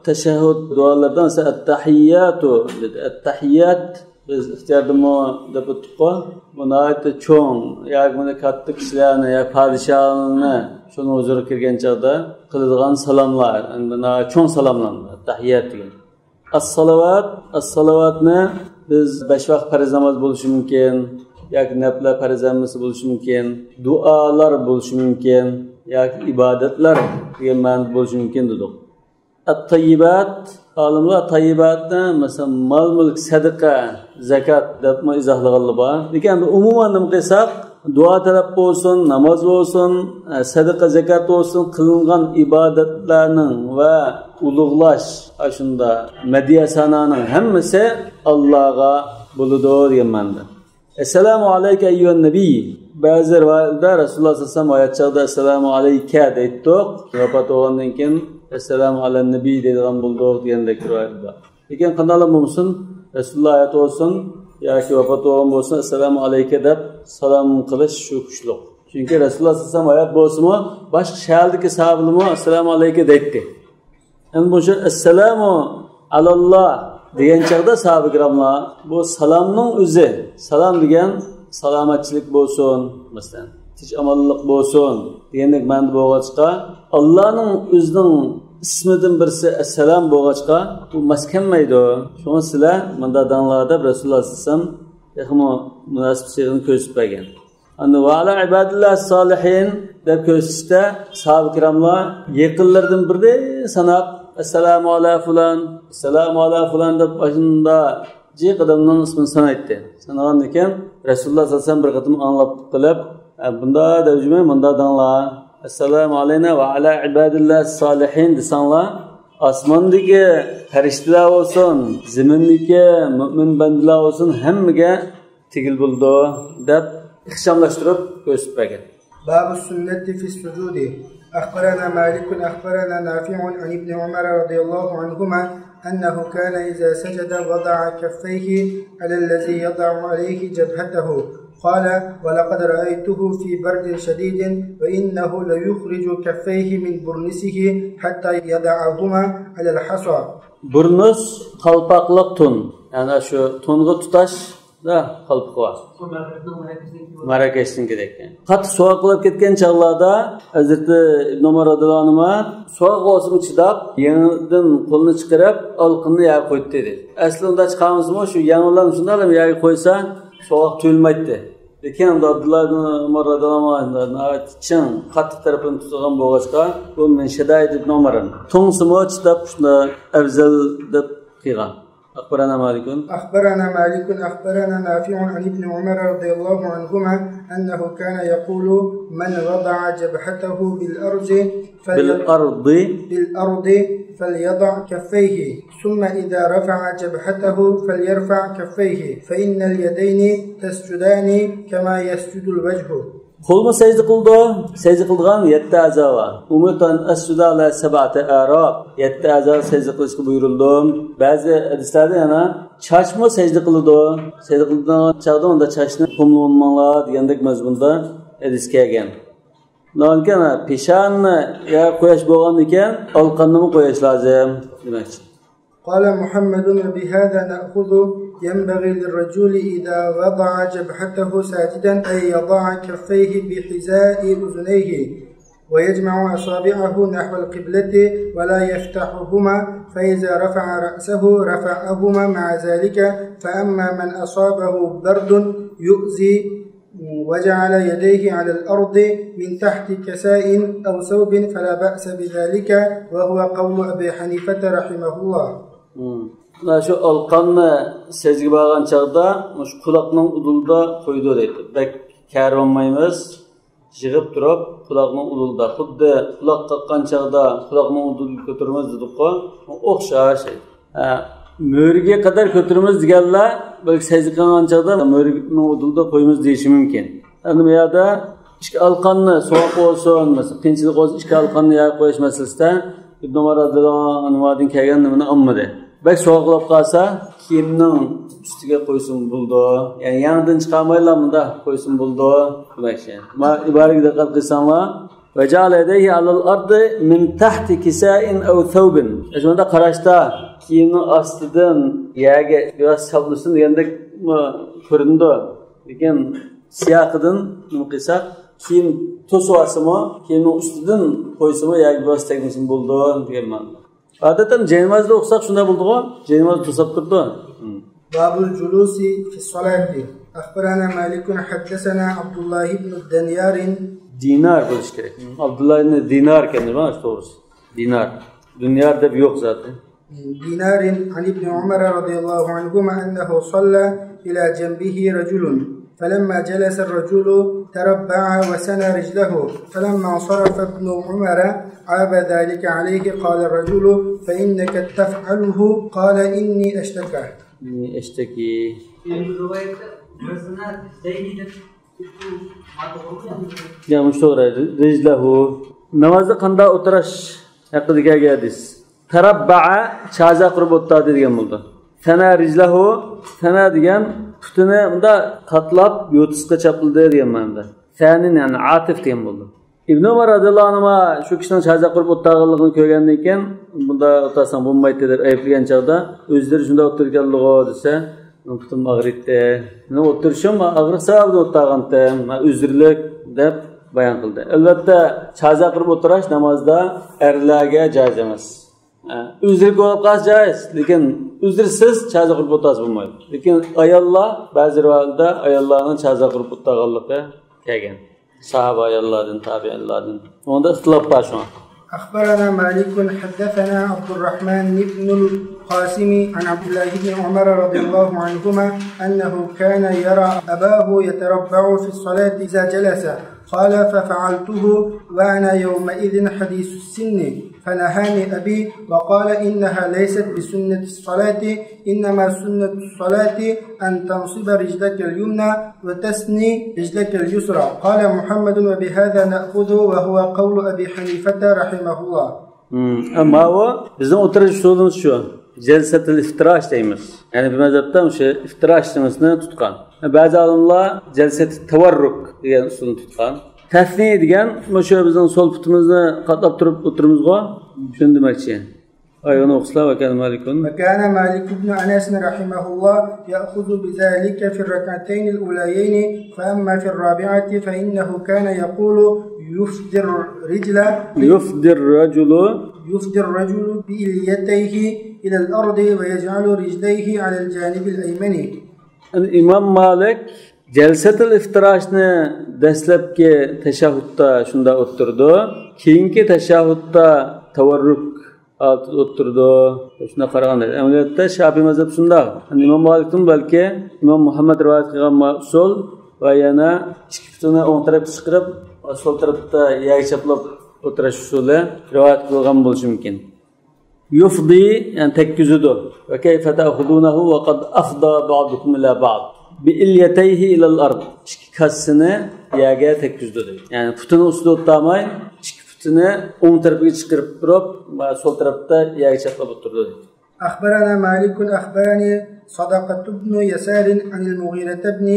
tashahhud duolardan at-tahiyyatu dedi. At-tahiyyat biz ixtiyordimi deb o'tibqo. Buni oyatda cho'ng, yoki buni katta kishilarni, yoki podshohni shuni huzuriga kirgan chaqda qiladigan salomlar, endi cho'ng salomlar, tahiyyat degan. As-salavatni biz 5 vaqt farz namoz bo'lishi mumkin, yoki nafl farz namoz bo'lishi mumkin, duolar bo'lishi mumkin, yoki ibodatlar degan ma'no bo'lishi mumkin dedik. At-tayyibat, olimlar tayyibatni masalan mol-mulk, sadaqa, zakat deb izohlaganlar bor. Lekin umuman nima qilsak, duo talab bo'lsin, namoz bo'lsin, sadaqa, zakat bo'lsin, qilingan ibodatlarning va ulug'lash ashunda madiya sananing hammasi Allohga bo'ladi degan ma'noda. Assalomu alayka ayyuhan nabiy. Ba'zi rivoyatlarda Rasululloh sallallohu alayhi vasallam oyatlarda assalomu alayka deydi. Vafot bo'lgandan keyin assalomu alan nabiy deydigan bo'ldi degandek rivoyat bor. Lekin qanday bo'lsin, Rasululloh oyati bo'lsin yoki vafot bo'lgan bo'lsin, assalomu alayka deb salom qilish shu kuchliq. Chunki Rasululloh sallallohu alayhi vasallam oyat bo'lsa-mu, boshqa shahardagi sahobalar assalomu alayka deydi. Endi bu assalomu alalloh degan chaqda sahoba kiramlar bu salomning o'zi, salom degan salomatchilik bo'lsin, masalan, tinch amonlik bo'lsin degandek ma'noda bo'lg'achqa, Allohning o'zining ismidan birisi assalom bo'lg'achqa bu maskanmaydi. Shuni sizlar menda danglarda Rasululloh sollallohu alayhi vasallam yaxmo munosib sig'ini ko'rsatib bergan. Ana va ala ibadillah solihin deb ko'rsatishda sahoba kiramlar yaqinlardan birda sanab assalomu ala fulan, assalomu ala fulan deb başında ji qadamning ismini sanaytdi. Sanagan ekan Rasululloh sollallohu alayhi vasallam bir qatim anglab qilib, bunda dejme bunda danglar assalomu alayna va ala ibadillah solihin desanglar, osmondagi farishtalar bo'lsin, zimindagi mo'min bandalar bo'lsin, hammaga tegil bo'ldi deb ixchamlashtirib ko'rsatib bergan. باب السنة في السجود. أخبرنا مالك أخبرنا نافع عن ابن عمر رضي الله عنهما أنه كان إذا سجد وضع كفيه على الذي يضع عليه جبهته. قال ولقد رأيته في برد شديد وإنه ليخرج كفيه من برنسه حتى يضعهما على الحصى. Burnus qalpaqliq tun, yani şu tunga tutash da qalpaq var. Marrakeshdan ketgan. Qattiq sovuq qilib ketgan chaqlarda Hazrati Ibn Umar radhiyallohu anhu sovuq bo'lsin chidab, yangidan qo'lni chiqarib, olqinni yab qo'ydi dedi. Aslida chiqamizmi shu yangilarni shunday yab qo'ysa, sovuq tuyulmaydi. Lekin Abdullah ibn Umar radhiyallohu anhu chin qattiq tarafini tutgan bo'lg'achqa, bu men Shadaid ibn Umar. To'ngsimo chidab shunda afzal deb qilgan. أخبرنا مالك أخبرنا نافع عن ابن عمر رضي الله عنهما أنه كان يقول من وضع جبهته بالأرض فليضع كفيه ثم إذا رفع جبهته فليرفع كفيه فإن اليدين تسجدان كما يسجد الوجه. Qo'lni sajda qildi. Sajda qilgan 7 a'zo bor. Umuman as-suda ala 7 a'rob. 7 a'zo sajda qilishga buyurildi. Ba'zi hadislarda yana chashmo sajda qildi. Sajda qilgan chaqda unda chashni qumlanmalar degandek mazmunda hadis kelgan. Lekin peshanni ya qo'yish bo'lgan ekan, olqonni qo'yish lozim demakchi. قال محمد بهذا نأخذ ينبغي للرجل إذا وضع جبهته ساجدا أن يضع كفيه بحذاء أذنيه ويجمع أصابعه نحو القبلة ولا يفتحهما فإذا رفع رأسه رفعهما مع ذلك فأما من أصابه برد يؤذي وجعل يديه على الأرض من تحت كساء أو ثوب فلا بأس بذلك وهو قول أبي حنيفة رحمه الله. Şu olqanni sezgi bo'lgan chaqda, shu quloqning udulida qo'ydi deydi. Bak karvanmaymiz, yig'ib turib, quloqning udulida, xuddi quloq qaqqan chaqda quloqning udulini ko'taramiz dedik-ku, o'xshash. Mo'riga qadar ko'taramiz deganlar, balki sezgi qilgan chaqda mo'rining udulida qo'yamiz deyishi mumkin. Endi bu yerda ikki olqanni sovuq bo'lsin, masalan, qiyinchilik bo'lsa, ikki olqanni yab qo'yish masalasida Ibn Umar radhiyallohu anhudan kelgan nimani olmadi. Bak sovuqlab qolsa, kiyimning ustiga qo'ysin bo'ldi. Ya'ni yangidan chiqarmaylar bunda qo'ysin bo'ldi demakchi. Ma iboraga diqqat qilsanglar, va ja'alayhi alal ardi min tahti kisa'in aw thawbin. Shunda qarashda kiyimning ostidan yerga yo'q sablusin degandek ko'rindi. Lekin siyoqidan nima qilsak, kiyim to'svasimi, kiyimning ustidan qo'ysimi yoki bosh tegmasin bo'ldi degan ma'noda. Adatan jaymazda o'qsak shunday bo'ldi-ku, jaymaz to'sab turdi. Babul julusi fi solati. Akhbarana Malikun haddathana Abdullah ibn Dinar. Dinar bo'lish kerak. Abdullah ibn Dinar keladi, to'g'risi. Dinar. Dunyar deb yo'q zaten. دينار عن ابن عمر رضي الله عنهما أنه صلى إلى جنبه رجل فلما جلس الرجل تربع وسنى رجله فلما صرف ابن عمر عاب ذلك عليه قال الرجل فإنك تفعله قال إني أشتكي Ya müştahara rejlahu namazda qanda o'tirish haqida hadis. Tarabba'a chaza qurib o'tadi degan bo'ldi. Sana rijlahu sana degan putini unda qatlab yo'tisga chapildi degan ma'noda. Sanin yani atif degan bo'ldi. İbn Umar radhiyallohu anhu shu kishining shaza qurib o'tganligini ko'rgandan keyin bunda o'tasang bo'lmaydi deb ayblagan chog'da o'zlari shunda o'tirganligi desa, putim og'riydi. Nima o'tirishim og'riqsa o'tag'anda, uzrlik deb bayon qildi. Albatta, shaza qurib o'tirish namozda erlarga joiz emas. Uzr bo'lib qolsa joiz, lekin uzrsiz shaza qurib o'tasiz bo'lmaydi. Lekin ayollar ba'zi rivoyatlarda ayollarning shaza qurib o'tganligi kelgan. Sahaba ayollardan, tabi'inlardan. Onda ixtilof bor shu. أخبرنا مالك حدثنا عبد الرحمن بن القاسم عن عبد الله بن عمر رضي الله عنهما أنه كان يرى أباه يتربع في الصلاة إذا جلس. قال ففعلته وأنا يومئذ حديث السن فنهاني أبي وقال إنها ليست بسنة الصلاة إنما سنة الصلاة أن تنصب رجلك اليمنى وتثني رجلك اليسرى. قال محمد وبهذا نأخذ وهو قول أبي حنيفة رحمه الله. أما هو bizim oturuş usulumuz şu. Celsetil iftiraş deyimiz. Yani bir mezhepte şu iftiraş demesini tutkan. Bazı alimler celset tevarruk degan usulni tutgan. Tasniy degan o'sha bizning sol putimizni qatlab turib o'tirmizga shuni demoqchi. Ayoni o'qislar va kana malikun. وكان مالك بن أنس رحمه الله يأخذ بذلك في الركعتين الأوليين فأما في الرابعة فإنه كان يقول يفدي الرجل بإليتيه إلى الأرض ويجعل رجليه على الجانب الأيمن. İmam Malik Celsetil iftirashni dastlabki tashahhudda shunda o'tirdi. Keyingi tashahhudda tavarruk o'tirdi. Shuna qaraganda amaliyotda Shafiy mazhab shunda. Imom Malikdan balki Imom Muhammad rivoyat qilgan usul va yana ikki putini o'ng tarafga chiqarib, sol tarafda yag chaplab o'tirish usuli rivoyat qilgan bo'lishi mumkin. Yufdi yani tekkizudi. Ve keyfe ta'khudunahu ve kad afda ba'dukum ila ba'd. Bi ilyatayhi ila al-ard. İki kassini yerga tekkizdi. Yani putini ustida o'tmay, ikki putini o'ng tarafiga chiqarib turib, sol tarafda yerga chaplab o'tirdi. أخبرنا مالك أخبرني صدقة بن يسار عن المغيرة بن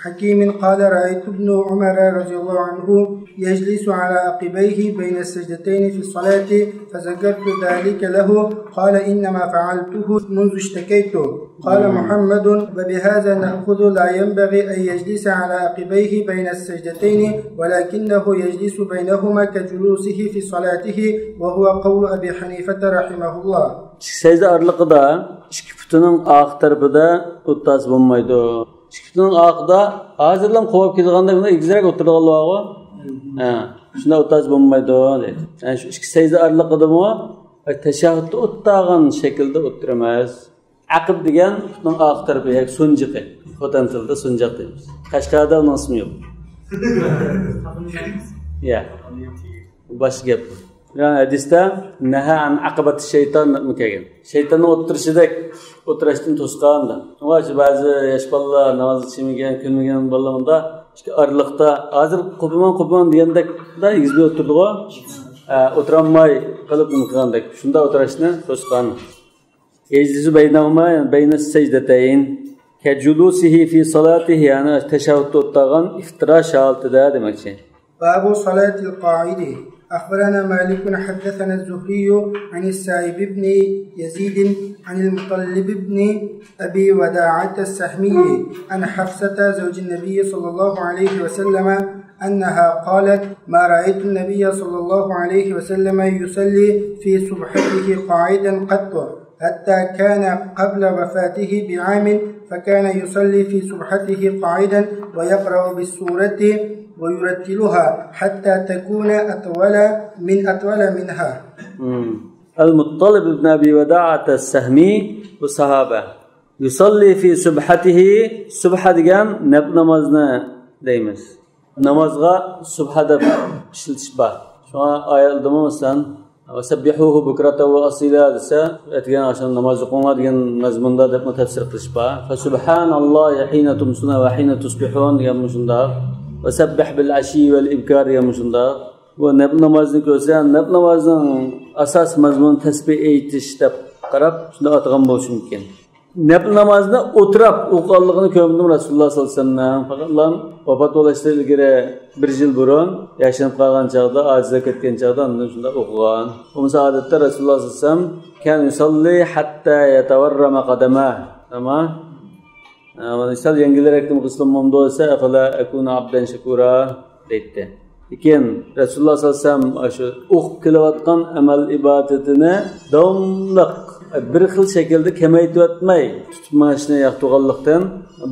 حكيم قال رأيت ابن عمر رضي الله عنه يجلس على عقبيه بين السجدتين في الصلاة فذكرت ذلك له قال إنما فعلته منذ اشتكيت. قال محمد وبهذا نأخذ لا ينبغي أن يجلس على عقبيه بين السجدتين ولكنه يجلس بينهما كجلوسه في صلاته وهو قول أبي حنيفة رحمه الله. Secde arlıqda ikki putining oq tarafida o'ttas bo'lmaydi. Ikki putining oqida hozirlam qo'yib kelganda buni egizrak o'tirganlar-ku. Shunda o'ttas bo'lmaydi dedi. Yani shu ikki secde arlıqidami tashahhudda o'tgan shaklda o'tiramiz. Aqib degan putining oq tarafi, yoki sunjiqi. Xotin tilida sunjiq deymiz. Qashqarda uning ismi yo'q. Ya. Bosh gap. Yani hadisda naha an aqibati shayton kelgan. Shaytonning o'tirishidek o'tirishdan to'sqanda. O'sha ba'zi yosh bolalar namoz o'qishmagan, kunigan bolalarda ikki arliqda hozir qo'pman degandekda yuzga o'tirdi-ku. O'tiramay qilib qilgandek. Shunda o'tirishni to'sqan. Yejlisu baynahuma bayna sajdatayn kajulusihi fi salatihi yani tashahhudda o'tirgan iftirash holatida demakchi. Babu salatil qa'idi. أخبرنا مالك حدثنا الزهري عن السائب بن يزيد عن المطلب بن أبي وداعة السهمي عن حفصة زوج النبي صلى الله عليه وسلم أنها قالت ما رأيت النبي صلى الله عليه وسلم يصلي في صبحته قاعدا قط حتى كان قبل وفاته بعام فكان يصلي في صبحته قاعدا ويقرأ بالسورة ويرتلها حتى تكون أطول منها. المطلب بن أبي وداعة السهمي والصحابة يصلي في سبحته سبحة ديgan namozini deymiz. Namozga subha deb ishlatishba. Shuna oyatdami masalan vasabbihuhu bukratan va asila desa, aytgan ashun namoz o'qinglar degan mazmunda deb tafsir qilishba. Fa subhanallohi hina tumsuna va hina tusbihun degan shunda. Vasabbih bil ashi val ibkar degan shunda. Bu namozni ko'rsa, namozning asos mazmuni tasbih aytish deb qarab shunda o'tgan bo'lishi mumkin. nafl namozni o'tirib o'qiganligini ko'rdim Rasululloh sollallohu alayhi vasallam. Faqat vafot bo'lishdan ilgari 1 yil burun yashinib qolgan chog'da, ojizlab ketgan chog'da undan shunday o'qigan. Bu odatda Rasululloh sollallohu alayhi vasallam kan yusalli hatta yatawarrama qadama. Ama misal yangilarak musulmon bo'lsa, afala akuna abdan shakura deydi. Lekin Rasululloh sollallohu alayhi vasallam shu o'qib kelayotgan amal ibodatini davomli bir xil shaklda kamaytirib o'tmay tutib mashni yoqtirganlikdan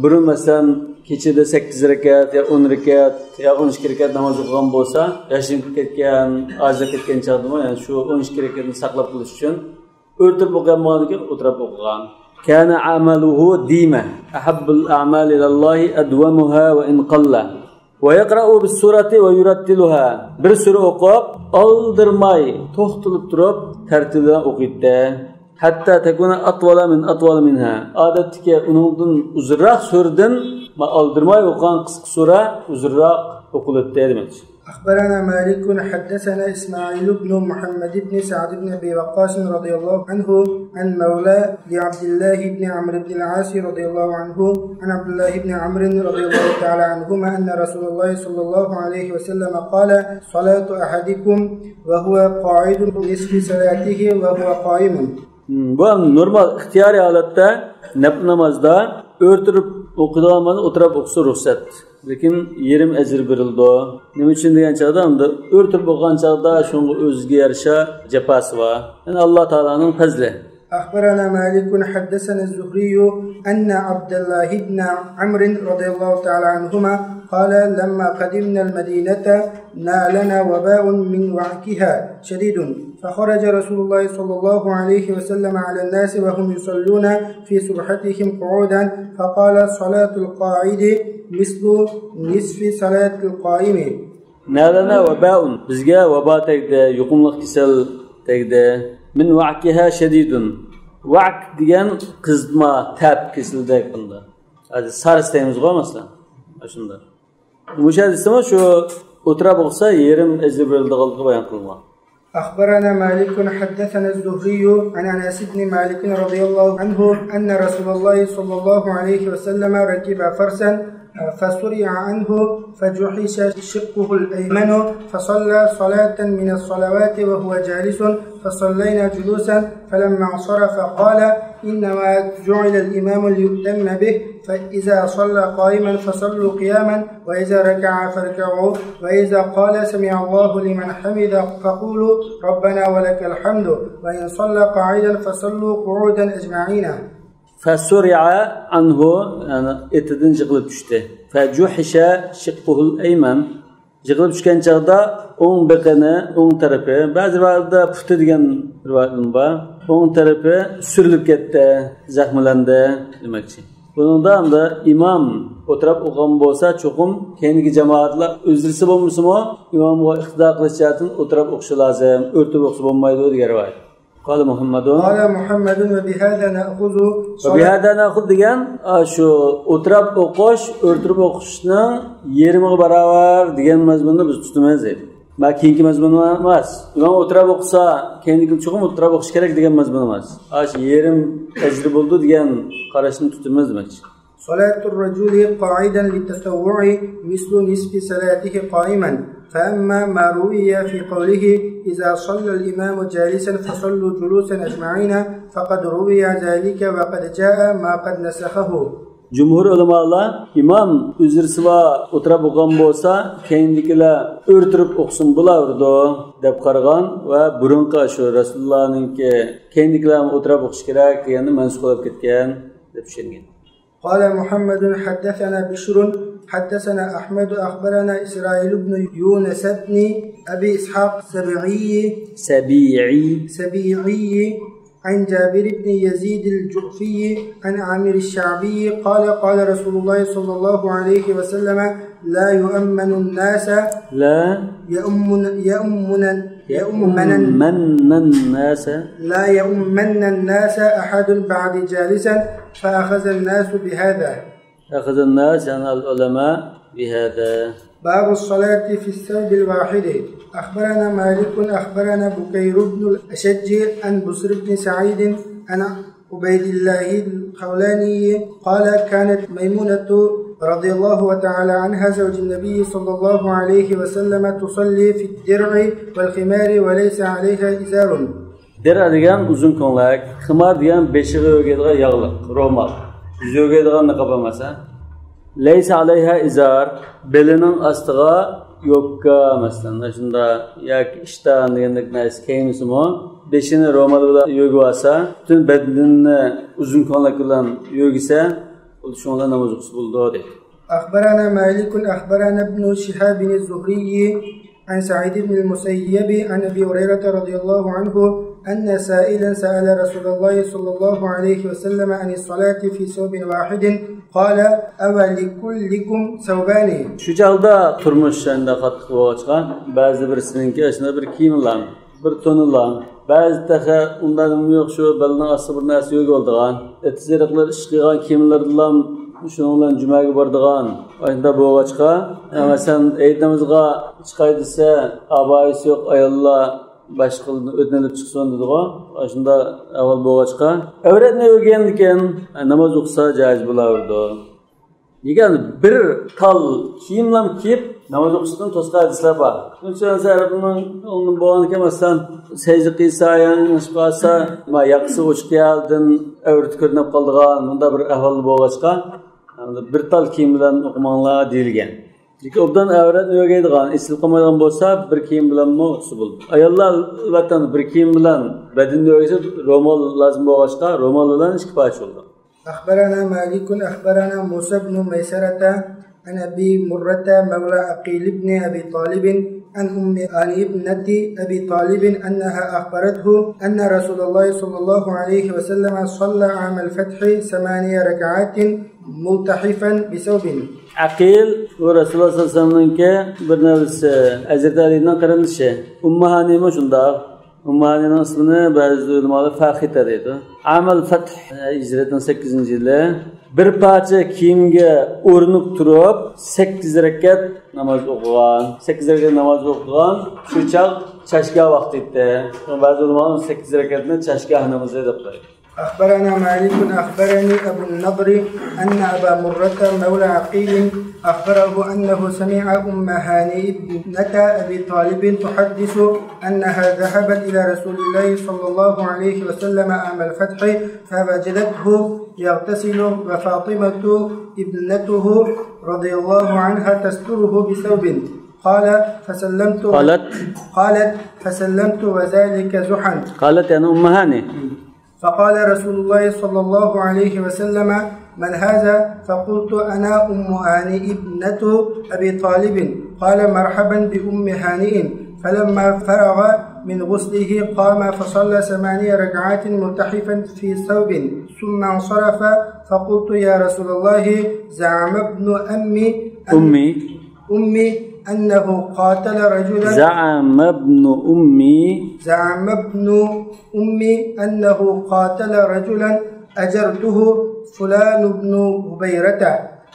burun masalan kechada 8 rakat yo 10 rakat yo 12 rakat namoz o'qigan bo'lsa, yashinib ketgan, ojizlab ketgan chog'da ya'ni shu 12 rakatni saqlab qolish uchun o'rtirib o'qigan bo'lgandan o'tirib o'qigan. Kana amaluhu dima ahabbul a'mal ila Alloh adwamuha wa in qalla va yaqra'u bis surati va yurattiluha. Bir sura o'qib, oldirmay, to'xtalib turib, tartibda o'qiydi. Hatta takuna atwala minha. Odatda uningdan uzunroq suradan oldirmay o'qigan qisqa sura uzunroq o'qiladi demakdir. أخبرنا مالك حدثنا إسماعيل بن محمد بن سعد بن أبي وقاص رضي الله عنه عن مولى لعبد الله بن عمرو بن العاص رضي الله عنه عن عبد الله بن عمرو رضي الله تعالى عنهما أن رسول الله صلى الله عليه وسلم قال صلاة أحدكم وهو قاعد نصف صلاته وهو قائم. Bu normal ixtiyoriy holatda nafl namozda o'rtirib o'qiganman o'tirib o'qisa ruxsat. Lekin yerim ajr berildi. Nima uchun degan chog'da unda o'rtirib o'qigan chog'da shunga o'ziga yarasha jafasi bor. Yani Alloh taolaning fazli. أخبرنا مالك حدثنا الزهري أن عبد الله بن عمرو رضي الله تعالى عنهما قال لما قدمنا المدينة نالنا وباء من وعكها شديد فخرج رسول الله صلى الله عليه وسلم على الناس وهم يصلون في سبحتهم قعودا فقال صلاة القاعد مثل نصف صلاة القائم. نالنا وباء bizga vabo tegdi, yuqumliq kasal tegdi. Min wa'kiha shadidun. Wa'k degan qizma, tab kesildek bunda. Hadi sars deymiz qo'ymasdan. Shunda. Mushadisimi shu o'tirib o'qsa yerim ajr berildiganligi bayon qilingan. أخبرنا مالك حدثنا الزهري عن أنس بن مالك رضي الله عنه أن رسول الله صلى الله عليه وسلم ركب فرسا فسرع عنه فجحش شقه الأيمن فصلى صلاة من الصلوات وهو جالس فصلينا جلوسا فلما انصرف قال إنما جعل الإمام ليؤتم به فإذا صلى قائما فصلوا قياما وإذا ركع فاركعوا وإذا قال سمع الله لمن حمد فقولوا ربنا ولك الحمد وإن صلى قاعدا فصلوا قعودا أجمعين. فسرع عنه yani etidan jig'ilib tushdi. Fajuhisha shiqquhul ayman. Jig'ilib tushgan chog'da o'ng biqini, o'ng tarafi, ba'zi vaqtda puti degan rivoyatim bor. O'ng tarafi surilib ketdi, zaxmlandi demakchi. Buningda hamda imom o'tirib o'qigan bo'lsa, cho'qim keyingi jamoatlar o'zrisi bo'lmasimi, imomga iqtido qilishdan o'tirib o'qishi lozim, o'rtib o'qisa bo'lmaydi degan rivoyat. قال محمد وبهذا نأخذ degan shu o'tirib o'qish, o'rtirib o'qishning yerimiga barobar degan mazmunni biz tutamiz edi. Ma keyingi mazmun emas. Imom o'tirib o'qisa, keyingi cho'qim o'tirib o'qish kerak degan mazmun emas. Shu yerim ajri bo'ldi degan qarashni tutamiz demakchi. صلاة الرجل قاعدا للتطوع مثل نصف صلاته قائما فأما ما روي في قوله إذا صلى الإمام جالسا فصلوا جلوسا أجمعين فقد روي ذلك وقد جاء ما قد نسخه. Cumhur ulamalar imom uzrsiva o'tirib o'qigan bo'lsa, keyingilar o'rtirib o'qsin bo'lardi deb qaragan va burunqa shu Rasulullohninki keyingilar o'tirib o'qish kerak deganni mansub qilib ketgan deb tushungan. قال محمد حدثنا بشر حدثنا أحمد أخبرنا إسرائيل بن يونس بن أبي إسحاق سبيعي عن جابر بن يزيد الجعفي عن عامر الشعبي قال قال رسول الله صلى الله عليه وسلم لا يؤمن الناس لا يؤمن الناس أحد بعد جالسا فأخذ الناس بهذا. أخذ الناس يعني العلماء بهذا. باب الصلاة في الثوب الواحد. أخبرنا مالك أخبرنا بكير بن الأشج عن بصر بن سعيد عن عبيد الله الخولاني قال كانت ميمونة رضي الله تعالى عنها زوج النبي صلى الله عليه وسلم تصلي في الدرع والخمار وليس عليها إزار. Dera degan uzun ko'ylak, ximar degan beshig'i o'gaydigan yog'liq, ro'mol. Yuzi o'gaydigan niqob emas-a? Laysa alayha izar, belining ostiga yopka masalan, shunda yoki ishdan degandek narsa kiymisimi, beshini ro'mol bilan yo'gib olsa, butun badanini uzun ko'ylak bilan yo'gisa, shunga namoz o'qisa bo'ldi dedi. أخبرنا مالك أخبرنا ابن شهاب الزهري عن سعيد بن المسيب عن أبي هريرة رضي الله عنه أن سائلا سأل رسول الله صلى الله عليه وسلم عن الصلاة في ثوب واحد قال أولكلكم ثوبان. Shu chog'da turmush shunda qattiq bo'lgan, ba'zi birisininki shunda bir kiyimlar, bir to'nlar, ba'zi taqa undan yo'q shu balning osti bir narsa yo'q bo'lgan, etziriqlar ish qilgan kiyimlar bilan shundan jumaga bordigan. Oyda bo'lg'achqa, masalan, aytamizga chiqay desa, abayisi yo'q ayollar boshqa o'tnilib chiqsin dedi-ku. Shunda avval bo'lg'achqa, avratni o'rgandikan, namoz o'qisa joiz bo'lardi. Degan bir tal kiyimlar kiyib namoz o'qishdan to'sqa hadislar bor. Shuncha zarbining onun bo'lgan masalan, secde qilsa, yangish qilsa, yaqsi o'chqiyaldan avrat ko'rinib qoldigan, bunda bir ahvol bo'lg'achqa, bir tal kiyim bilan o'qimanglar deyilgan. Lekin obdan avrat o'rgaydigan, isil qilmaydigan bo'lsa, bir kiyim bilan o'qisa bo'ladi. Ayollar vatan bir kiyim bilan badanni o'rgaysa, ro'mol lozim bo'lg'achqa, ro'mol bilan ish qilib bo'ladi. أخبرنا مالك أخبرنا موسى بن ميسرة عن أبي مرة مولى عقيل بن أبي طالب عن أم آني ابنة أبي طالب أنها أخبرته أن رسول الله صلى الله عليه وسلم صلى عام الفتح 8 ركعات ملتحفا بثوب. Aqil va Rasululloh sollallohu alayhi vasallamga bir navisi Hazrat Alining qarindishi. Ummahani shunda Ummahanining ismini ba'zi ulamolar Faxita deydi. Amal Fath hijratning 8-yili bir parcha kiyimga o'rnib turib 8 rakat namoz o'qigan. 8 rakat namoz o'qigan. Shu chashga vaqt edi. Ba'zi ulamolar 8 rakatni chashga namozi deb qo'yadi. أخبرنا مالك أخبرني أبو النضر أن أبا مرة مولى عقيل أخبره أنه سمع أم هاني ابنة أبي طالب تحدث أنها ذهبت إلى رسول الله صلى الله عليه وسلم عام الفتح فوجدته يغتسل وفاطمة ابنته رضي الله عنها تستره بثوب. قالت فسلمت وذلك زحا. قالت يعني أم هاني. فقال رسول الله صلى الله عليه وسلم من هذا؟ فقلت أنا أم هاني ابنة أبي طالب. قال مرحبا بأم هانئ. فلما فرغ من غسله قام فصلى 8 ركعات ملتحفا في ثوب ثم انصرف. فقلت يا رسول الله زعم ابن أمي أنه قاتل رجلا. زعم ابن أمي أنه قاتل رجلا أجرته فلان بن هبيرة.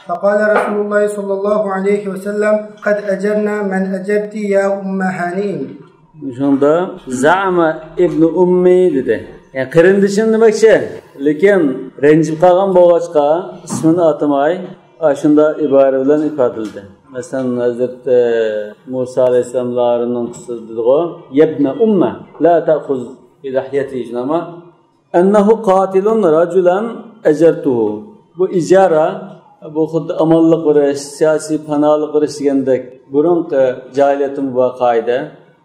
فقال رسول الله صلى الله عليه وسلم قد أجرنا من أجرت يا أم هانئ. Shunda za'ama ibn ummi dedi. Yani qirindishim demakchi, lekin ranjib qolgan bo'lg'achqa ismini atamay, shunda ibora bilan ifodaldi. Masalan, Hazrat Musa alayhisalomlarning qissasidir-ku. Yabna umma la ta'khuz bi lahyati jinama annahu qatilun rajulan ajartuhu. Bu ijara, bu xuddi amonlik qilish, siyosiy panolik qilish degandek burunqi jahiliyatim va qoida.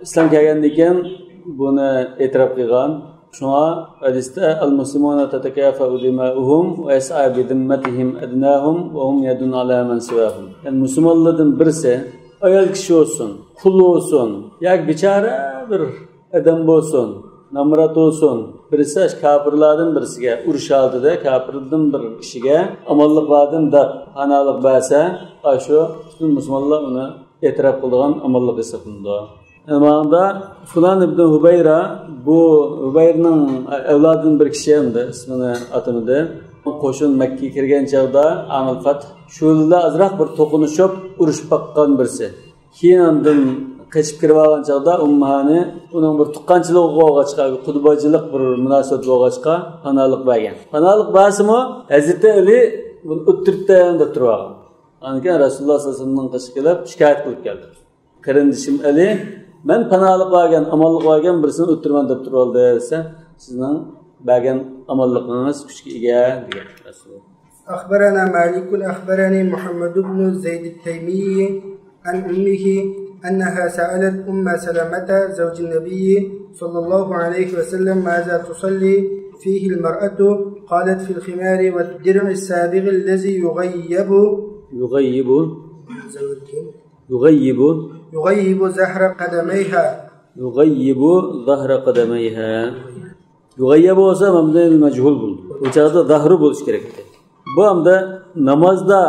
Islom kelgandan keyin buni e'tirof qilgan. Shunga hadisda al-muslimuna tatakafa'u dima'uhum wa yas'a bi dhimmatihim adnahum wa hum yadun ala man siwahum. Yani musulmonlardan birisi ayol kishi bo'lsin, qul bo'lsin, yoki bechora bir odam bo'lsin, namrat bo'lsin, birisi kofirlardan birisiga urush oldida kofirlardan bir kishiga amonlik berdim deb panolik bersa, shu butun musulmonlar uni e'tirof qilgan amonlik hisoblanadi. Manda Fulan ibn Hubayra, bu Hubayrning avlodidan bir kishi endi, ismini atamadi. Qo'shin Makkaga kirgan chaqda Amal Fath shulda azroq bir to'qinishib urushib baqqan birisi. Keyin undan Kaçıp kirib olgan chaqda ummani uning bir tuqqanchilik bo'lg'achqa, qudbachilik bir munosabat bo'lg'achqa panolik bergan. Panolik bersimi Hazrati Ali buni o'ttiribdan deb turgan. Ankan Rasululloh sallallohu alayhi vasallamning qishi kelib shikoyat qilib keldi. Qarindishim Ali, men panolik bergan, amonlik bergan birisini o'ttirman deb turib oldi desa, sizning bergan amonligingiz kuchga ega degan Rasululloh. أخبرنا مالك أخبرني محمد بن زيد التيمي عن أمه أنها سألت أم سلمة زوج النبي صلى الله عليه وسلم ماذا تصلي فيه المرأة؟ قالت في الخمار والدرع السابغ الذي يغيب ظهر قدميها. يغيب olsa mabni majhul bo'ldi. O'chaqda zahri bo'lish kerak edi. Bu hamda namozda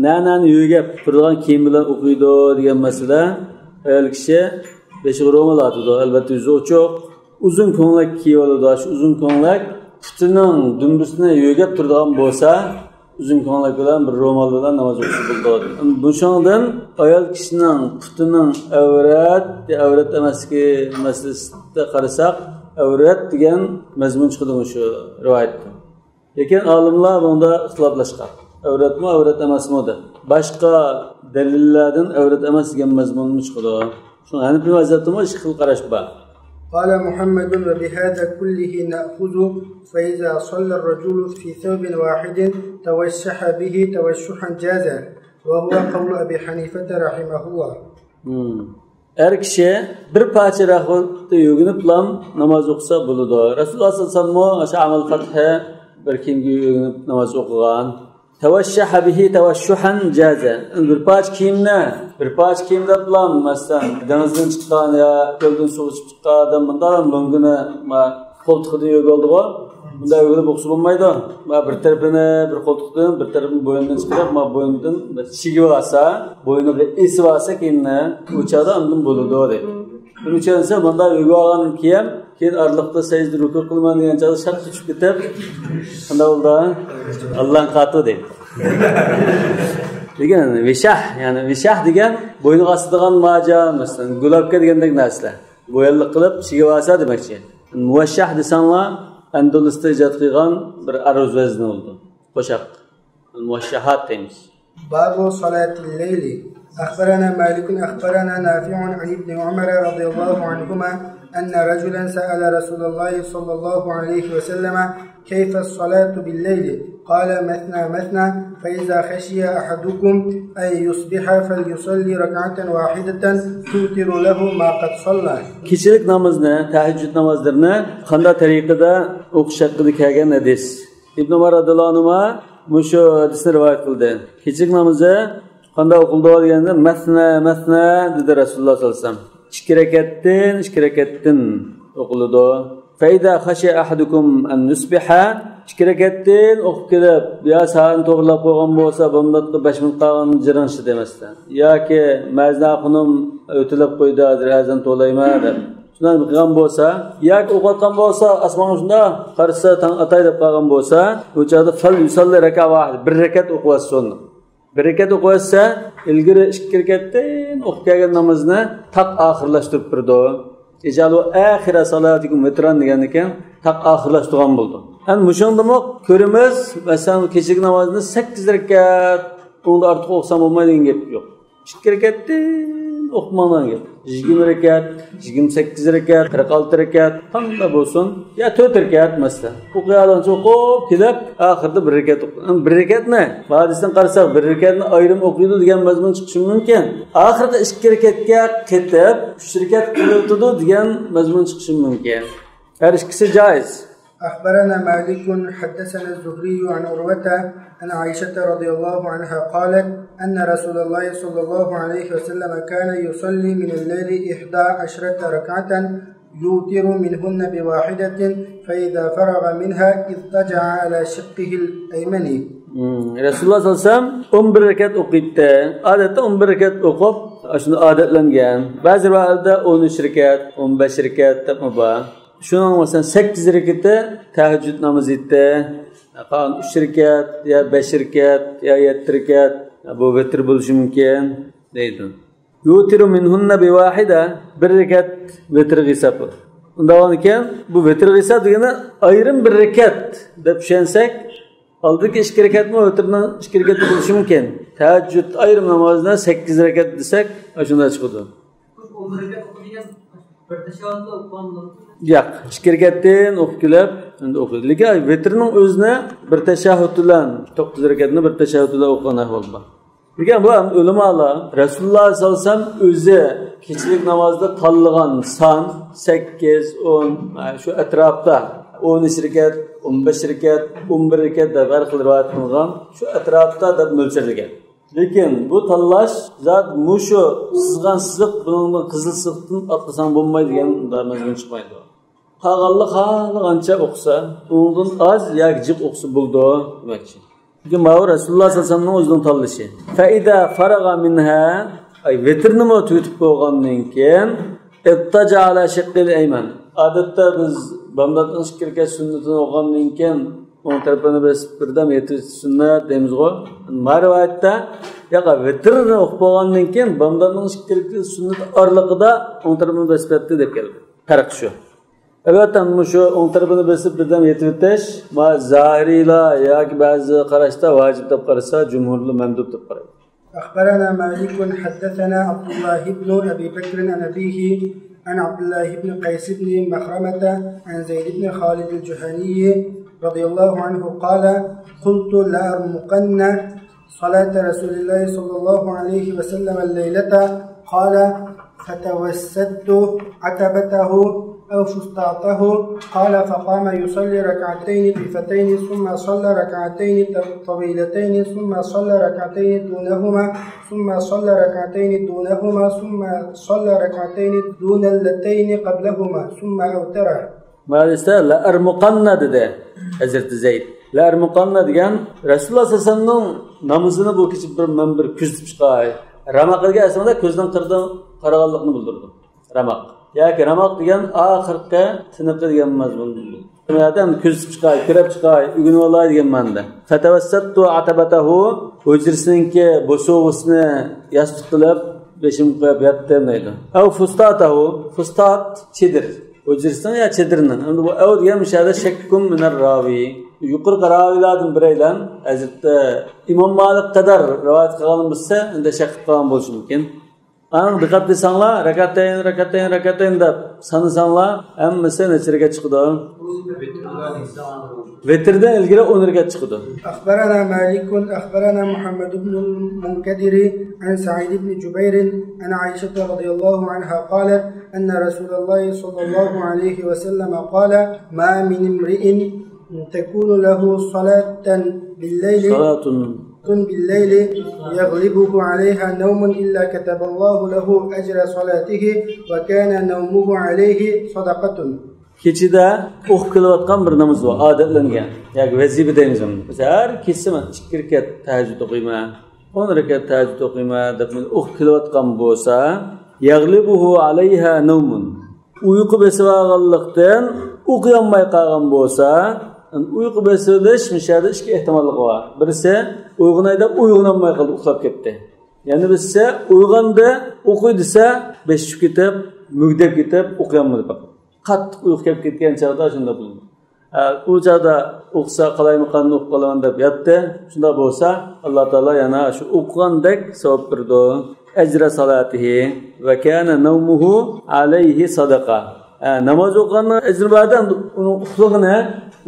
nanani yo'gab turgan kiyim bilan o'qiydi degan masala ayol kishi beshi ro'mol otadi. Albatta yuzi ochiq, uzun ko'nglak kiyib oladi. Shu uzun ko'nglak putining dumbusini yo'gab turadigan bo'lsa, uzun ko'nglak bilan bir ro'mol bilan namoz o'qishni bo'ladi. Bu shundan ayol kishining putining avrat emasligi masalasida qarasak, avrat degan mazmun chiqadi shu rivoyatda. Lekin olimlar bunda ixtiloflashgan. Avratmi, avrat emasmi deb. Boshqa dalillardan avrat emas degan mazmunni chiqadi. Shu Hanifi mazhabida ikki xil qarash bor. قال محمد وبهذا كله نأخذ فإذا صلى الرجل في ثوب واحد توشح به توشحا جازا وهو قول أبي حنيفة رحمه الله. Her kişi bir parça rahmetli yögünüp lan namaz okusa buludu. Resulullah sallallahu aleyhi ve sellem amel fathı bir kimge yögünüp namaz okugan. Teveşşaha bihi teveşşuhan caze. Bir parça kiyimde lan mesela denizden çıkan ya gölden su içip çıkan adam bundan bugüne koltukta yög oldu o. Bunda yögünüp okusu bulmaydı. Bir tarafını bir koltuktan bir tarafını boyundan çıkarıp boyundan çigi varsa boyunu bir esi varsa kiyimine uçağda andım bulundu o değil. Bir uçağınsa bunda yögü ağanın kiyem keyin aralıkta secde rükû kılman diyen çağda şart küçük bitip bunda oldu Allah'ın katı değil. Degan vishah degan bo'yni ostidan majan masalan gulobga degandek narsa bo'yalliq qilib chigib olsa demakchi. Muvashshah desanlar Andalusda ijod qilgan bir aruz vazni bo'ldi. Qo'shiq. Muvashshahat deymiz. Babu salatil layli. أخبرنا مالك أخبرنا نافع عن ابن عمر رضي الله عنهما أن رجلا سأل رسول الله صلى الله عليه وسلم كيف الصلاة بالليل؟ قال مثنى فإذا خشي أحدكم أن يصبح فليصلي ركعة واحدة توتر له ما قد صلى. Kişilik namazını, tahajjud namazlarını qanday tariqada o'qish haqida kelgan hadis. İbn Umar radhiyallohu anhu mushu hadisni rivoyat qildi. Kechlik namozi qanday o'qildi deganda masna dedi Rasululloh sallallohu alayhi vasallam. 2 rakatdan o'qiladi. Fayda xashi ahadukum an yusbiha 2 rakatdan o'qib kelib, yo saat to'g'rilab qo'ygan bo'lsa, bundan 5 minut qolgan jirinshi demasdan. Yoki maznaxunim o'tilib qo'ydi, azan to'layma deb. Shundan qilgan bo'lsa, yoki o'qiyotgan bo'lsa, osmonga shunda qarasa tang atay deb qolgan bo'lsa, o'chada fal yusalli raka vahid, 1 rakat o'qiyasan. 1 rakat o'qiysa, ilgari 2 rakatdan o'qib kelgan namozni taq oxirlashtirib turdi. Ejalu axira salatikum vitran degan ekan, taq oxirlashtirgan bo'ldi. Hani mushundimi ko'rimiz, masalan, kechlik namozni 8 rakat, unda ortiq o'qsam bo'lmaydi degan gap yo'q. 2 rakatdan o'qimagan gap. 20 rakat, 28 rakat, 46 rakat qanday bo'lsin, ya 4 rakat masalan. O'qiyadan o'qib, kelib, oxirida 1 rakat o'qiydi. 1 rakatni, hadisdan qarasak 1 rakatni ayrim o'qiydi degan mazmun chiqishi mumkin. Oxirida 2 rakatga ketib, 3 rakat qiladi degan mazmun chiqishi mumkin. Har ikkisi joiz. أخبرنا مالك حدثنا الزهري عن عروة عن عائشة رضي الله عنها قالت أن رسول الله صلى الله عليه وسلم كان يصلي من الليل 11 ركعة يوتر منهن بواحدة فإذا فرغ منها اضطجع على شقه الأيمن. Rasululloh sallallohu alayhi vasallam 11 rakat o'qiydi. Odatda 11 rakat o'qib, shuni odatlangan. Ba'zi vaqtda 13 rakat, 15 rakat deb bor. Şunun mesela 8 rekatı tahajjud namazı etti. 3 rekat ya 5 rekat ya 7 rekat bu vitr bo'lishi mumkin deydi. Yutiru minhunna biwahida bir rekat vitr hisobi. Undan keyin bu vitr hisob degani ayrim bir rekat deb tushunsak, oldingi 2 rekatmi vitrdan 2 rekat bo'lishi mumkin. Tahajjud ayrim namozidan 8 rekat desak, shunda chiqadi. Yo'q, 2 rekatdan o'qib kelib, endi o'qiydi. Lekin vitrning o'zini bir tashahhud bilan 9 rekatni bir tashahhud bilan o'qigan ahvol bor. Lekin bu ham ulamolar Rasululloh sollallohu alayhi vasallam o'zi kechilik namozda tanlagan son 8, 10 shu atrofda 13 rekat, 15 rekat, 11 rekat deb har xil rivoyat qilingan, shu atrofda deb mo'ljallangan. Lekin bu tanlash zot mushu sizgan siziq buningdan qizil siziqdan atlasang bo'lmaydi degan mazmun chiqmaydi. Qolgancha o'qisa, undan az yoki jiq o'qisa bo'ldi demoqchi. Lekin bu Rasululloh sollallohu alayhi vasallamning o'zining tanlashi. Faida faraga minha ay vitrni mo tutib qo'ygandan keyin ittaja ala shiqqil ayman. Odatda biz bamdatning shikirga sunnatini o'qigandan keyin o'ng tarafini besib birdam yetish sunnat deymiz-ku. Marvayatda yo'q, vitrni o'qib qo'ygandan keyin bamdatning shikirga sunnat oraliqida o'ng tarafini besib etdi deb keldi. Farq shu. Albatta shu o'ng tarafini besib birdam yetib o'tish ma zahiriylar yoki ba'zi qarashda vojib deb qarasa, jumhurlar mandub deb qaraydi. أخبرنا مالك حدثنا عبد الله بن أبي بكر عن أبيه عن عبد الله بن قيس بن مخرمة عن زيد بن خالد الجهني رضي الله عنه قال قلت لأرمقن صلاة رسول الله صلى الله عليه وسلم الليلة قال فتوسدت عتبته أو فسطاطه قال فقام يصلي ركعتين خفيفتين ثم صلى ركعتين طويلتين ثم صلى ركعتين دونهما ثم صلى ركعتين دونهما ثم صلى ركعتين دون اللتين قبلهما ثم أوتر. Maalesef la armuqanna dedi Hazreti Zeyd. La armuqanna degan Rasululloh sollallohu alayhi vasallamning namozini bu kechib bir kuzatib chiqay. Ramaqga aslida ko'zdan qaraganlikni bildirdi. Ramaq. Yoki ramaq degan oxirgi tiniqi degan mazmun. Dunyodan kuzatib chiqay, kirib chiqay, ugunib olay degan ma'noda. Fatawassattu atabatahu hujrisinki bo'sog'isini yostiq qilib beshim qo'yib yotdim deydi. Aw fustatahu, fustat chedir. Hujrisdan ya chedirni. Endi bu aw degan mishada shakkum minar ravi. Yuqori ravilardan biraydan Hazrat Imom Malik qadar rivoyat qilgan bo'lsa, unda shak qilgan bo'lishi mumkin. Ana diqqat qilsanglar, rakatayn deb sanasanglar, hammasi nechaga chiqdi? Vitrdan ilgari 10 ga chiqdi. أخبرنا مالك أخبرنا محمد بن المنكدر عن سعيد بن جبير عن عائشة رضي الله عنها قالت أن رسول الله صلى الله عليه وسلم قال ما من امرئ تكون له صلاة بالليل يغلبه عليها نوم إلا كتب الله له أجر صلاته وكان نومه عليه صدقة. Kechida o'qib kelayotgan bir namoz bor, odatlangan. Yoki vazifa deymiz uni. Har kechaman 2 rekat tahajjud o'qiyman, 10 rekat tahajjud o'qiyman deb o'qib kelayotgan bo'lsa, yaghlibuhu alayha nawmun. Uyqu besib olganlikdan o'qiyolmay qolgan bo'lsa, uyqu besilish mishada 2 ehtimollik bor. Birisi uyg'onayda uyg'onolmay qoldi, uxlab ketdi. Yana birisi uyg'onda o'qiy desa, beshib ketib, mugdab ketib, o'qiyolmadi faqat. Qattiq uyqu kelib ketgan chog'da shunda bo'ldi. U chog'da o'qisa qalaymiqanni o'qib qolaman deb yotdi. Shunda bo'lsa, Alloh taolo yana shu o'qigandek savob berdi. Ajra salatihi va kana nawmuhu alayhi sadaqa. Namoz o'qiganning ajri bordan uning uxligini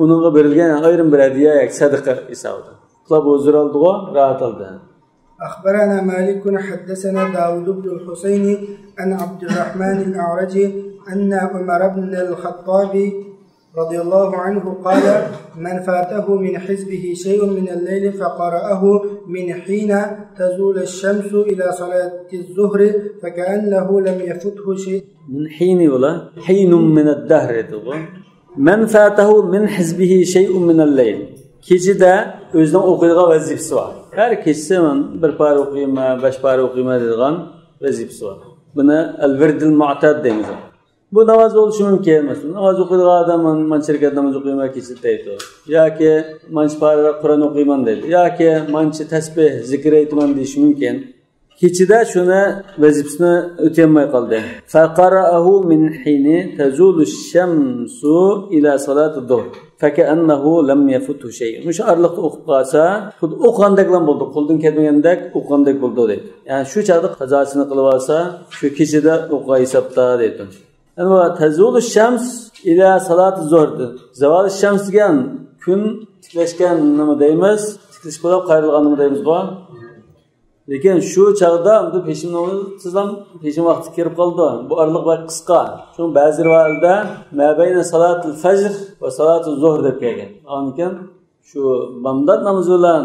uningga berilgan ayrim bir hadiya yoki sadaqa hisobida. Uxlab o'zir oldi-ku, rahat oldi. أخبرنا مالك حدثنا داود بن الحسين عن عبد الرحمن الأعرج أن عمر بن الخطاب رضي الله عنه قال من فاته من حزبه شيء من الليل فقرأه من حين تزول الشمس إلى صلاة الظهر فكأنه لم يفته شيء. من حين ولا حين من الدهر يتقول من فاته من حزبه شيء من الليل. Kechida o'zining o'qiydigan vazifasi bor. Har kechasi men bir par o'qiyman, 5 par o'qiyman degan vazifasi bor. Buni al-virdul mu'tad deymiz. Bu namoz bo'lishi mumkin. Masalan, namoz o'qiydigan odam mancha rekat namoz o'qiyman kechida deydi. Yoki mancha par Qur'on o'qiyman deydi. Yoki mancha tasbih, zikr aytaman deyish mumkin. kechida shuni vazifasini o'tayolmay qoldi. Faqara'ahu min hini tazulu ash-shamsu ila salati dhuhr. Fakaannahu lam yafuthu shay. Mush arliqda o'qib qolsa, xuddi o'qgandeklan bo'ldi, qo'ldan kelmagandek o'qgandek bo'ldi deydi. Ya'ni shu chaqda qazosini qilib olsa, shu kechida o'qiy hisobda deydi. Ana tazulu ash-shams ila salati dhuhr. Zavol ash-shams degan kun tiklashgan nima deymiz? Tiklish bo'lib qayrilgan nima deymiz bu? Lekin shu chaqda unda peshin namozi sizam peshin vaqti kirib qoldi. Bu araliq vaqt qisqa. Shu ba'zi rivoyatlarda mabayna salatul fajr va salatul zuhr deb kelgan. Lekin shu bomdod namozi bilan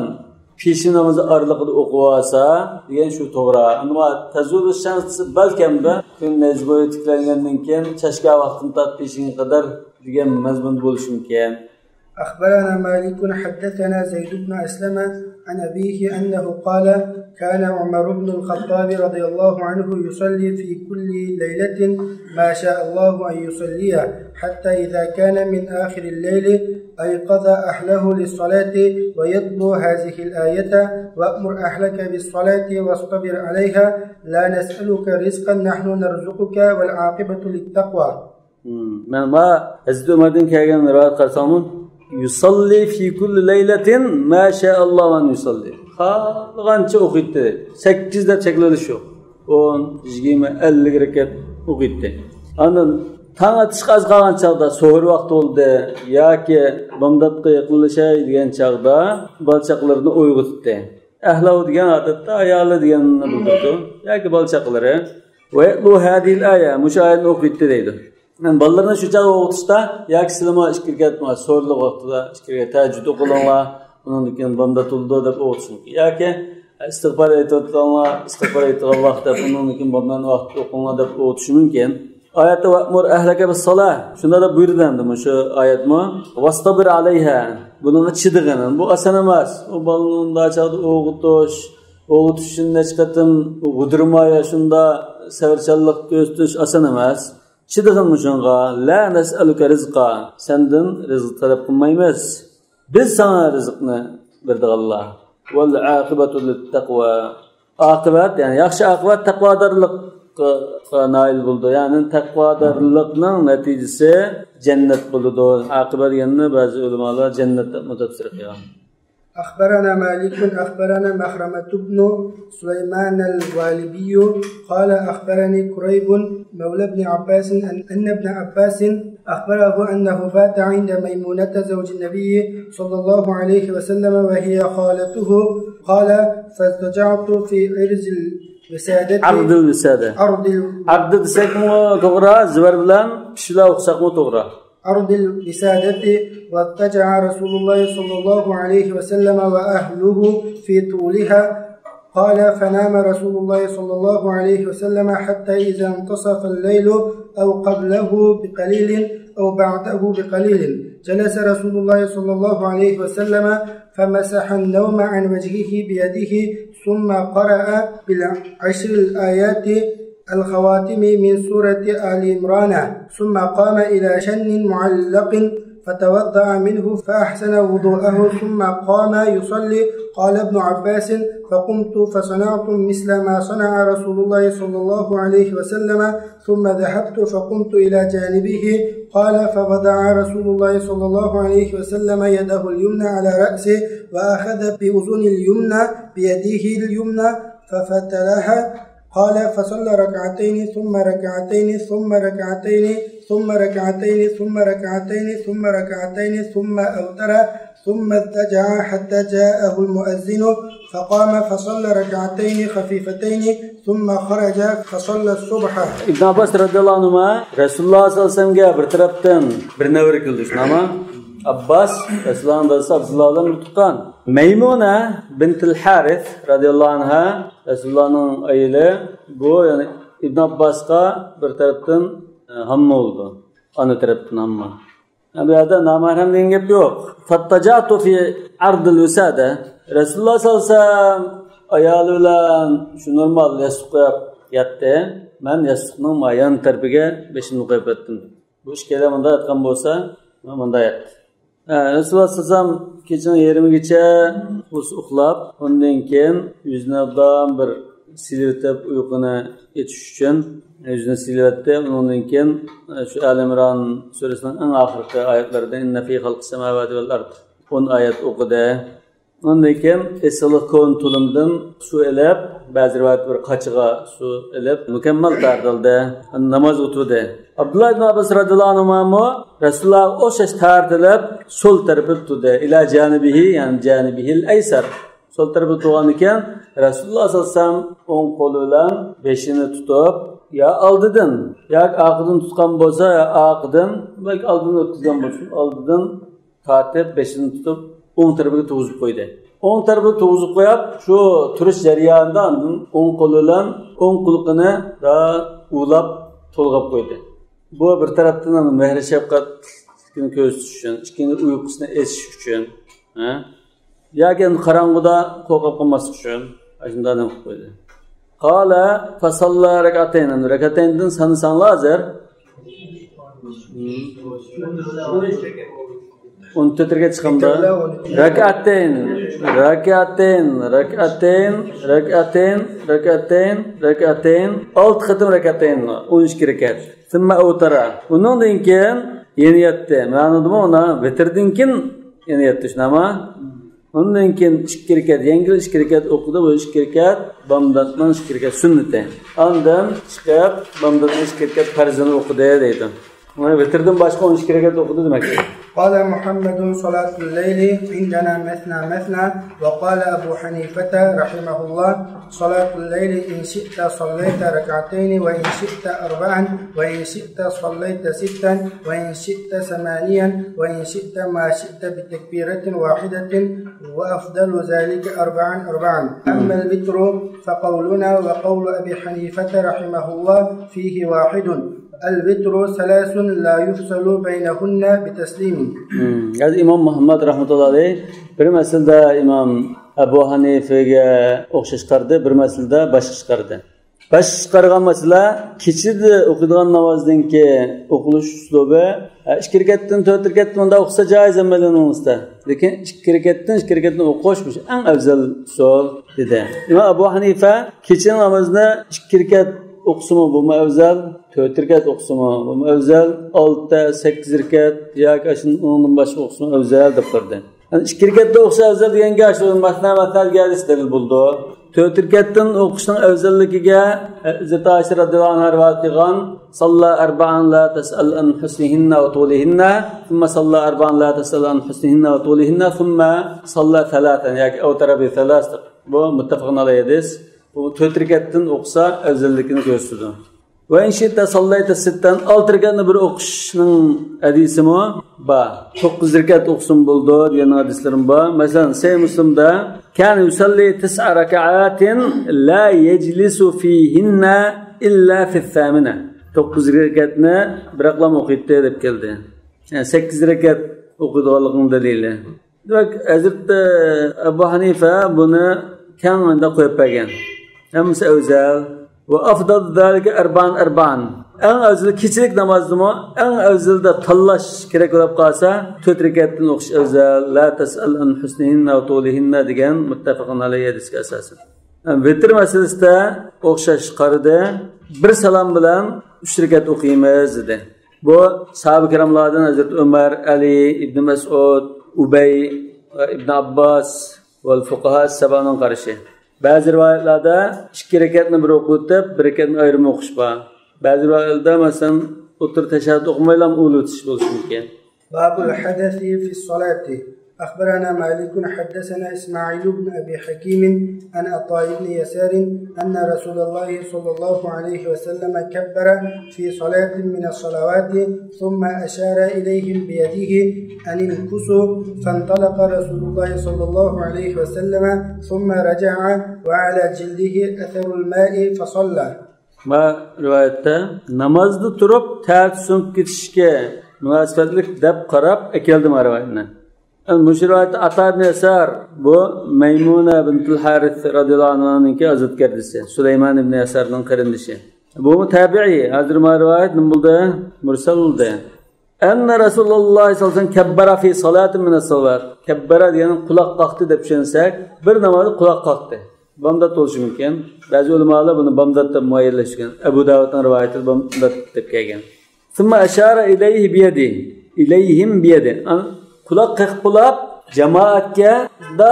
peshin namozi aralig'ida o'qib olsa, degan shu to'g'ri. Ammo tazulu shams balkamda kun nazboy tiklangandan keyin chashka vaqtini tat peshinga qadar degan mazmun bo'lishi mumkin. أخبرنا مالك حدثنا زيد بن أسلم عن أبيه أنه قال كان عمر بن الخطاب رضي الله عنه يصلي في كل ليلة ما شاء الله أن يصليه حتى إذا كان من آخر الليل أيقظ أهله للصلاة ويتلو هذه الآية وأمر أهلك بالصلاة واصطبر عليها لا نسألك رزقا نحن نرزقك والعاقبة للتقوى. من ما Hazrat Umar'dan kelgan rivoyat qarasangiz yusalli fi kulli laylatin ma sha Allah wa yusalli. Qancha o'qiydi? 8 deb cheklanish yo'q. 10, 20, 50 rakat o'qiydi. Andan tong otishga az qolgan chaqda so'hur vaqti bo'ldi yoki bomdodga yaqinlashay degan chaqda balchaqlarni uyg'otdi. Ahlau degan odatda ayoli deganni bildirdi yoki balchaqlari va bu hadil aya mushayni o'qiydi deydi. Men bolalarni shu chaqda o'qitishda yoki sizlarga ishkirgatma, so'rli vaqtida ishkirga tahajjud o'qilinglar, undan keyin bomda tuldi deb o'qitish mumkin. Yoki istig'for aytayotganlar, istig'for aytgan vaqtda undan keyin bomdan vaqt o'qinglar deb o'qitish mumkin. Oyatda va'mur ahlaka bis-solah. Shunda deb buyurdi shu oyatmi? Vastabir alayha. Bunga chidig'in. Bu oson emas. U bolani chaqda o'qitish shunda chiqatim, g'udirmaya shunda savarchanlik ko'rsatish oson emas. Chidig'in shunga la nas'aluka rizqa. Sendan rizq talab qilmaymiz. Biz sana rizqni berdi Alloh. Wal aqibatu lit-taqwa. Aqibat, ya'ni yaxshi aqibat taqvodorlik nail bo'ldi. Ya'ni taqvodorlikning natijasi jannat bo'ldi. Aqibat deganni ba'zi ulamolar jannatda mutafsir qilgan. أخبرنا مالك أخبرنا مخرمة بن سليمان الوالبي قال أخبرني كريب مولى ابن عباس أن ابن عباس أخبره أنه بات عند ميمونة زوج النبي صلى الله عليه وسلم وهي خالته قال فاضطجعت في عرض الوسادة عرض الوسادة تغرى زبر بلان بشلا وخسقمو تغرى أرض الوسادة واضطجع رسول الله صلى الله عليه وسلم وأهله في طولها قال فنام رسول الله صلى الله عليه وسلم حتى إذا انتصف الليل أو قبله بقليل أو بعده بقليل جلس رسول الله صلى الله عليه وسلم فمسح النوم عن وجهه بيده ثم قرأ بالعشر الآيات الخواتم من سورة آل عمران ثم قام إلى شن معلق فتوضأ منه فأحسن وضوءه ثم قام يصلي قال ابن عباس فقمت فصنعت مثل ما صنع رسول الله صلى الله عليه وسلم ثم ذهبت فقمت إلى جانبه قال فوضع رسول الله صلى الله عليه وسلم يده اليمنى على رأسه وأخذ بأذن اليمنى بيده اليمنى ففتلها قال فصلى ركعتين ثم ركعتين ثم ركعتين ثم ركعتين ثم ركعتين ثم ركعتين ثم أوتر ثم اضطجع حتى جاءه المؤذن فقام فصلى ركعتين خفيفتين ثم خرج فصلى الصبح. ابن عباس رضي الله عنهما رسول الله صلى الله عليه وسلم bir tarafdan bir navr qildi shunama Abbas Resulullah'dan tuqqan Maymuna bintul Harith radhiyallohu anha Resulullah'ning ayoli bu yani Ibn Abbasga bir tarafdan hamma oldu. Ana tarafdan hamma. Bu yerda namahram degan gap yo'q. Fattajatu fi ardil usada Rasululloh sallallohu alayhi vasallam ayoli bilan shu normal yasqqa yatdi. Men yasqning mayan tarafiga beshini qo'yib yotdim. Bu ish kelamda aytgan bo'lsa, men bunda yatdim. Rasululloh sallallohu alayhi vasallam kechining yarmigacha uxlab, undan keyin yuzini bir silvatib uyquni yetish uchun yüzünü silvatdi. Undan keyin shu Al-Imron surasining eng oxirgi oyatlarida inna fi xalqis samawati val ard 10 oyat o'qidi. Ondan keyin esliq kon tulumdan su elib, ba'zi rivoyat bir qachiga su elib mukammal tardildi. Namoz o'tdi. Abdullah ibn Abbas radhiyallohu anhu Rasululloh o'shash tardilib sol tarafga tutdi. Ila janibihi, ya'ni janibihil aysar. Sol tarafga turgan ekan Rasululloh sallallohu alayhi vasallam o'ng qo'li bilan beshini tutib, ya oldidan, ya oqidan tutgan bo'lsa, ya oqidan, balki oldidan o'tkazgan bo'lsa, oldidan tortib beshini tutib o'ng tarafga to'g'izib qo'ydi. O'ng tarafga to'g'izib qo'yib, shu turish jarayonida o'ng qo'li bilan o'ng quloqini da ulab to'lg'ab qo'ydi. Bu bir tarafdan mehr shafqatni ko'rsatish uchun, ikkinchi uyqusini esish uchun, yoki qorong'uda qo'rqib qolmaslik uchun shunday qilib qo'ydi. Qala fa salla rak'atayn. Rak'atayndan sanasanglar hozir 14 ga chiqamda rak'atayn 6 qatim rak'atayn 12 rakat. Thumma awtara. Undan keyin yeni yatdi. Ma'nodimi ona vitrdan keyin yeni yatdi shunama. Ondan keyin 2 rakat, yangi 2 rakat o'qidi, bu 2 rakat bomdatdan 2 rakat sunnati. Ondan chiqib bomdatdan 2 rakat farzini o'qidi deydi. Mana vitrdan boshqa 12 rakat o'qidi demak. قال محمد صلاة الليل عندنا مثنى وقال أبو حنيفة رحمه الله صلاة الليل إن شئت صليت ركعتين وإن شئت 4 وإن شئت صليت 6 وإن شئت 8 وإن شئت ما شئت بتكبيرة واحدة وأفضل ذلك 4 أما الوتر فقولنا وقول أبي حنيفة رحمه الله فيه واحد الوتر 3 لا يفصل بينهن بتسليم. هذا إمام محمد رحمة الله عليه bir masalada İmam Abu Hanifa'ga o'xshash qardi, bir masalada boshqa chiqardi. Boshqa chiqargan masala kechida o'qidigan namozdan keyin o'qilish uslubi 2 rakatdan 4 rakatdan unda o'qisa joiz emasligini, lekin 2 rakatdan o'qish eng afzal usul dedi. Imom Abu Hanifa kecha namozni 2 rakat o'qisimi bu afzal, 4 rakat o'qisimi bu afzal, 6 8 rakat yoki shundan boshqa o'qisimi afzal deb qo'ydi. Yani 2 rakatda o'qisa afzal deganga shu masna dalil bo'ldi. 4 rakatdan o'qishning afzalligiga Zita Aisha radhiyallohu anha rivoyat qilgan salla 4 la tas'al an husnihinna wa tulihinna thumma salla 4 la tas'al an husnihinna wa tulihinna thumma salla 3 yoki awtara bi 3. Bu muttafaqun alayhi hadis. Bu 4 rakatdan o'qisa afzalligini ko'rsatadi. Va in shi'ta sallayta 6 6 rakatni bir o'qishning hadisimi bor. 9 rakat o'qsin bo'ldi degan hadislarim bor. Masalan, Sahih Muslimda kana yusalli 9 rak'atin la yajlisu fihinna illa fi al-thamina. 9 rakatni bir aqlam o'qiydi deb keldi. Yani 8 rakat o'qidiganligning dalili. Demak, Hazrat Abu Hanifa buni kamida qo'yib bergan. Hammasi afzal va afdal zalika 4. Eng afzal kechilik namoznimi eng afzalda tanlash kerak bo'lib qolsa 4 rakatdan o'qish afzal. La tas'al an husnihinna va tulihinna degan muttafaqun alayhi hadisga asosan. Vitr masalasida o'xshash qaridi. Bir salom bilan 3 rakat o'qiymiz dedi. Bu sahoba kiramlardan Hazrat Umar, Ali, Ibn Mas'ud, Ubay va Ibn Abbas va fuqaha sabaning qarashi. Ba'zi rivoyatlarda 2 rakatni bir o'qitib, 1 rakatni ayirib o'qish bor. Ba'zi rivoyatlarda masalan o'tir tashahhud o'qimaylam o'litish bo'lishi mumkin. Babul hadathi fi salati. أخبرنا مالك حدثنا إسماعيل بن أبي حكيم عن عطاء بن يسار أن رسول الله صلى الله عليه وسلم كبر في صلاة من الصلوات ثم أشار إليهم بيده أن انكسوا فانطلق رسول الله صلى الله عليه وسلم ثم رجع وعلى جلده أثر الماء فصلى. ما روايته namozda turib ters so'ng ketishga munosabatlik deb qarab keldi rivoyatni. Müşrivat Ata ibn Yasar bu Maymuna bintul Harith radhiyallohu anhaning azat kardisi. Süleyman ibn Yasarning qarindishi. Bu tabi'i. Hazır rivoyat nima bo'ldi? Mursal bo'ldi. Anna Rasululloh sallallohu alayhi vasallam kabbara fi salatin min as-salat. Kabbara degani quloq qoqdi deb tushunsak, bir namozni quloq qoqdi. Bamdod bo'lishi mumkin. Ba'zi ulamolar buni bamdodda muayyanlashgan. Abu Davudning rivoyatida bamdod deb kelgan. Thumma ashara ilayhim biyadi. Quloq qaqib jamoatga da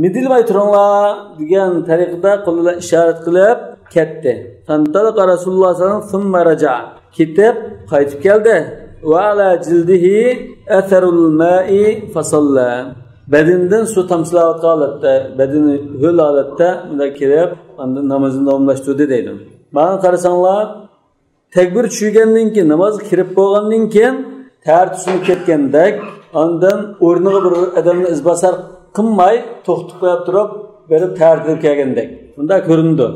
midilmay turinglar degan tariqada qo'llar ishorat qilib ketdi. Fantalaqa Rasululloh sallallohu alayhi vasallam thumma raja'a. Ketib qaytib keldi. Va ala jildihi atharul ma'i fasalla. Bedeninden su tamsilayotgan holatda, bedeni ho'l holatda unda kelib, unda namozini davomlashtirdi deydi. Mana qarasanglar, takbir tushgandan keyin namoz kirib bo'lgandan keyin tartibini ketgandek, ondan o'rniga bir odamni izbosar qilmay to'xtab qo'yib turib, berib tartib kelgandek. Bunda ko'rindi.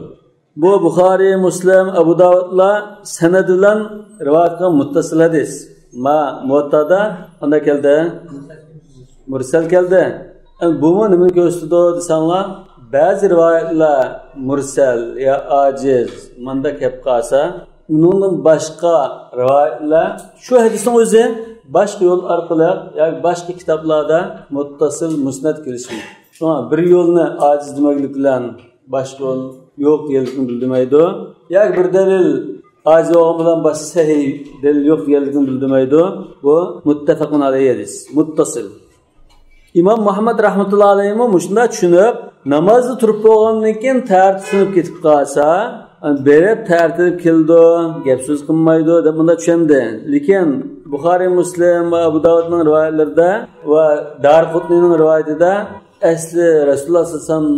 Bu Buxoriy, Muslim, Abu Davudlar sanad bilan rivoyat qilgan muttasil hadis. Muvattada unda keldi. Mursal keldi. Bu nima ko'rsatdi desanglar, ba'zi rivoyatlar mursal ya aciz manda kelib qolsa, undan boshqa rivoyatlar shu hadisning o'zi boshqa yo'l orqali yoki boshqa kitoblarda muttasil musnad kelishi. Shuna bir yo'lni aciz demaklik bilan boshqa yo'l yo'q deganligini bildirmaydi. Yoki bir dalil aciz bo'lgan bilan boshqa sahih dalil yo'q deganligini bildirmaydi. Bu muttafaqun alayhi hadis, muttasil. İmam Muhammad rahmetullahi alayhi mushunda tushunib, namozni turib bo'lgandan keyin tartib tushunib ketib qolsa, berib tartib keldi, gap so'z qilmaydi deb bunda tushundi. Lekin Buxoriy, Muslim va Abu Davudning rivoyatlarida va Darqutniyning rivoyatida asli Rasululloh sallallohu alayhi vasallam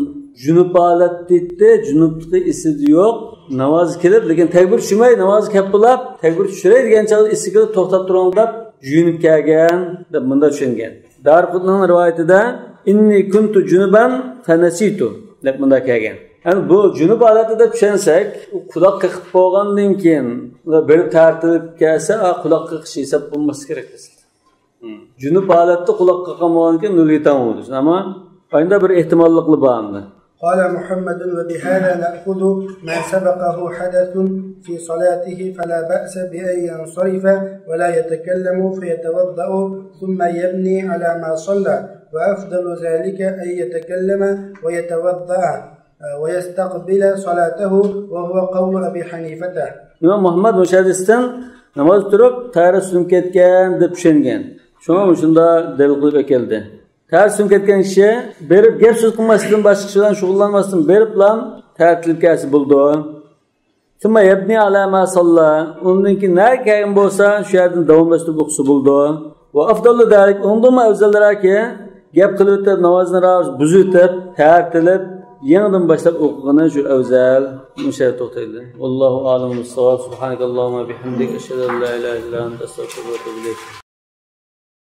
junub holat dedi, junublik isi yo'q. Namoz kelib, lekin takbir tushmay namoz kapilab, takbir tushiray degan chog'da isi kelib to'xtab turing deb yunib kelgan deb bunda tushungan. Darqutning rivoyatida inni kuntu junuban fanasitu deb bunda kelgan. Yani bu junub holatida tushunsak, quloq qaqib bo'lgandan keyin bir tartib kelsa, quloq qaqish hisob bo'lmas kerak biz. Junub holatda quloq qaqamagan keyin nolga tamomlaydi. Ammo ayda bir ehtimollikli bormi? قال محمد وبهذا نأخذ ما سبقه حدث في صلاته فلا بأس بأن ينصرف ولا يتكلم فيتوضأ ثم يبني على ما صلى وأفضل ذلك أن يتكلم ويتوضأ ويستقبل صلاته وهو قول أبي حنيفة. İmam Muhammad Müşahidis'ten namaz durup tarifini ketken deb tushungan. Shunda dalil qilib keldi. Tartib ketgan kishi berib gap so'z qilmasdan boshqa ishdan shug'ullanmasdan berib bilan tartibkasi bo'ldi. Summa yabni ala ma salla. Undan keyin nima bo'lsa shu yerdan davomlashtirib o'qisa bo'ldi. Va afdalu dalik undama afzallaraki gap qilib namozni buzitib, tartilib, yangidan boshlab o'qigani shu afzal. Musha to'xtaydi. Allohu a'lam bis-savab. Subhanakallahumma bihamdika ashhadu an la ilaha illa anta astaghfiruka va atubu ilayk.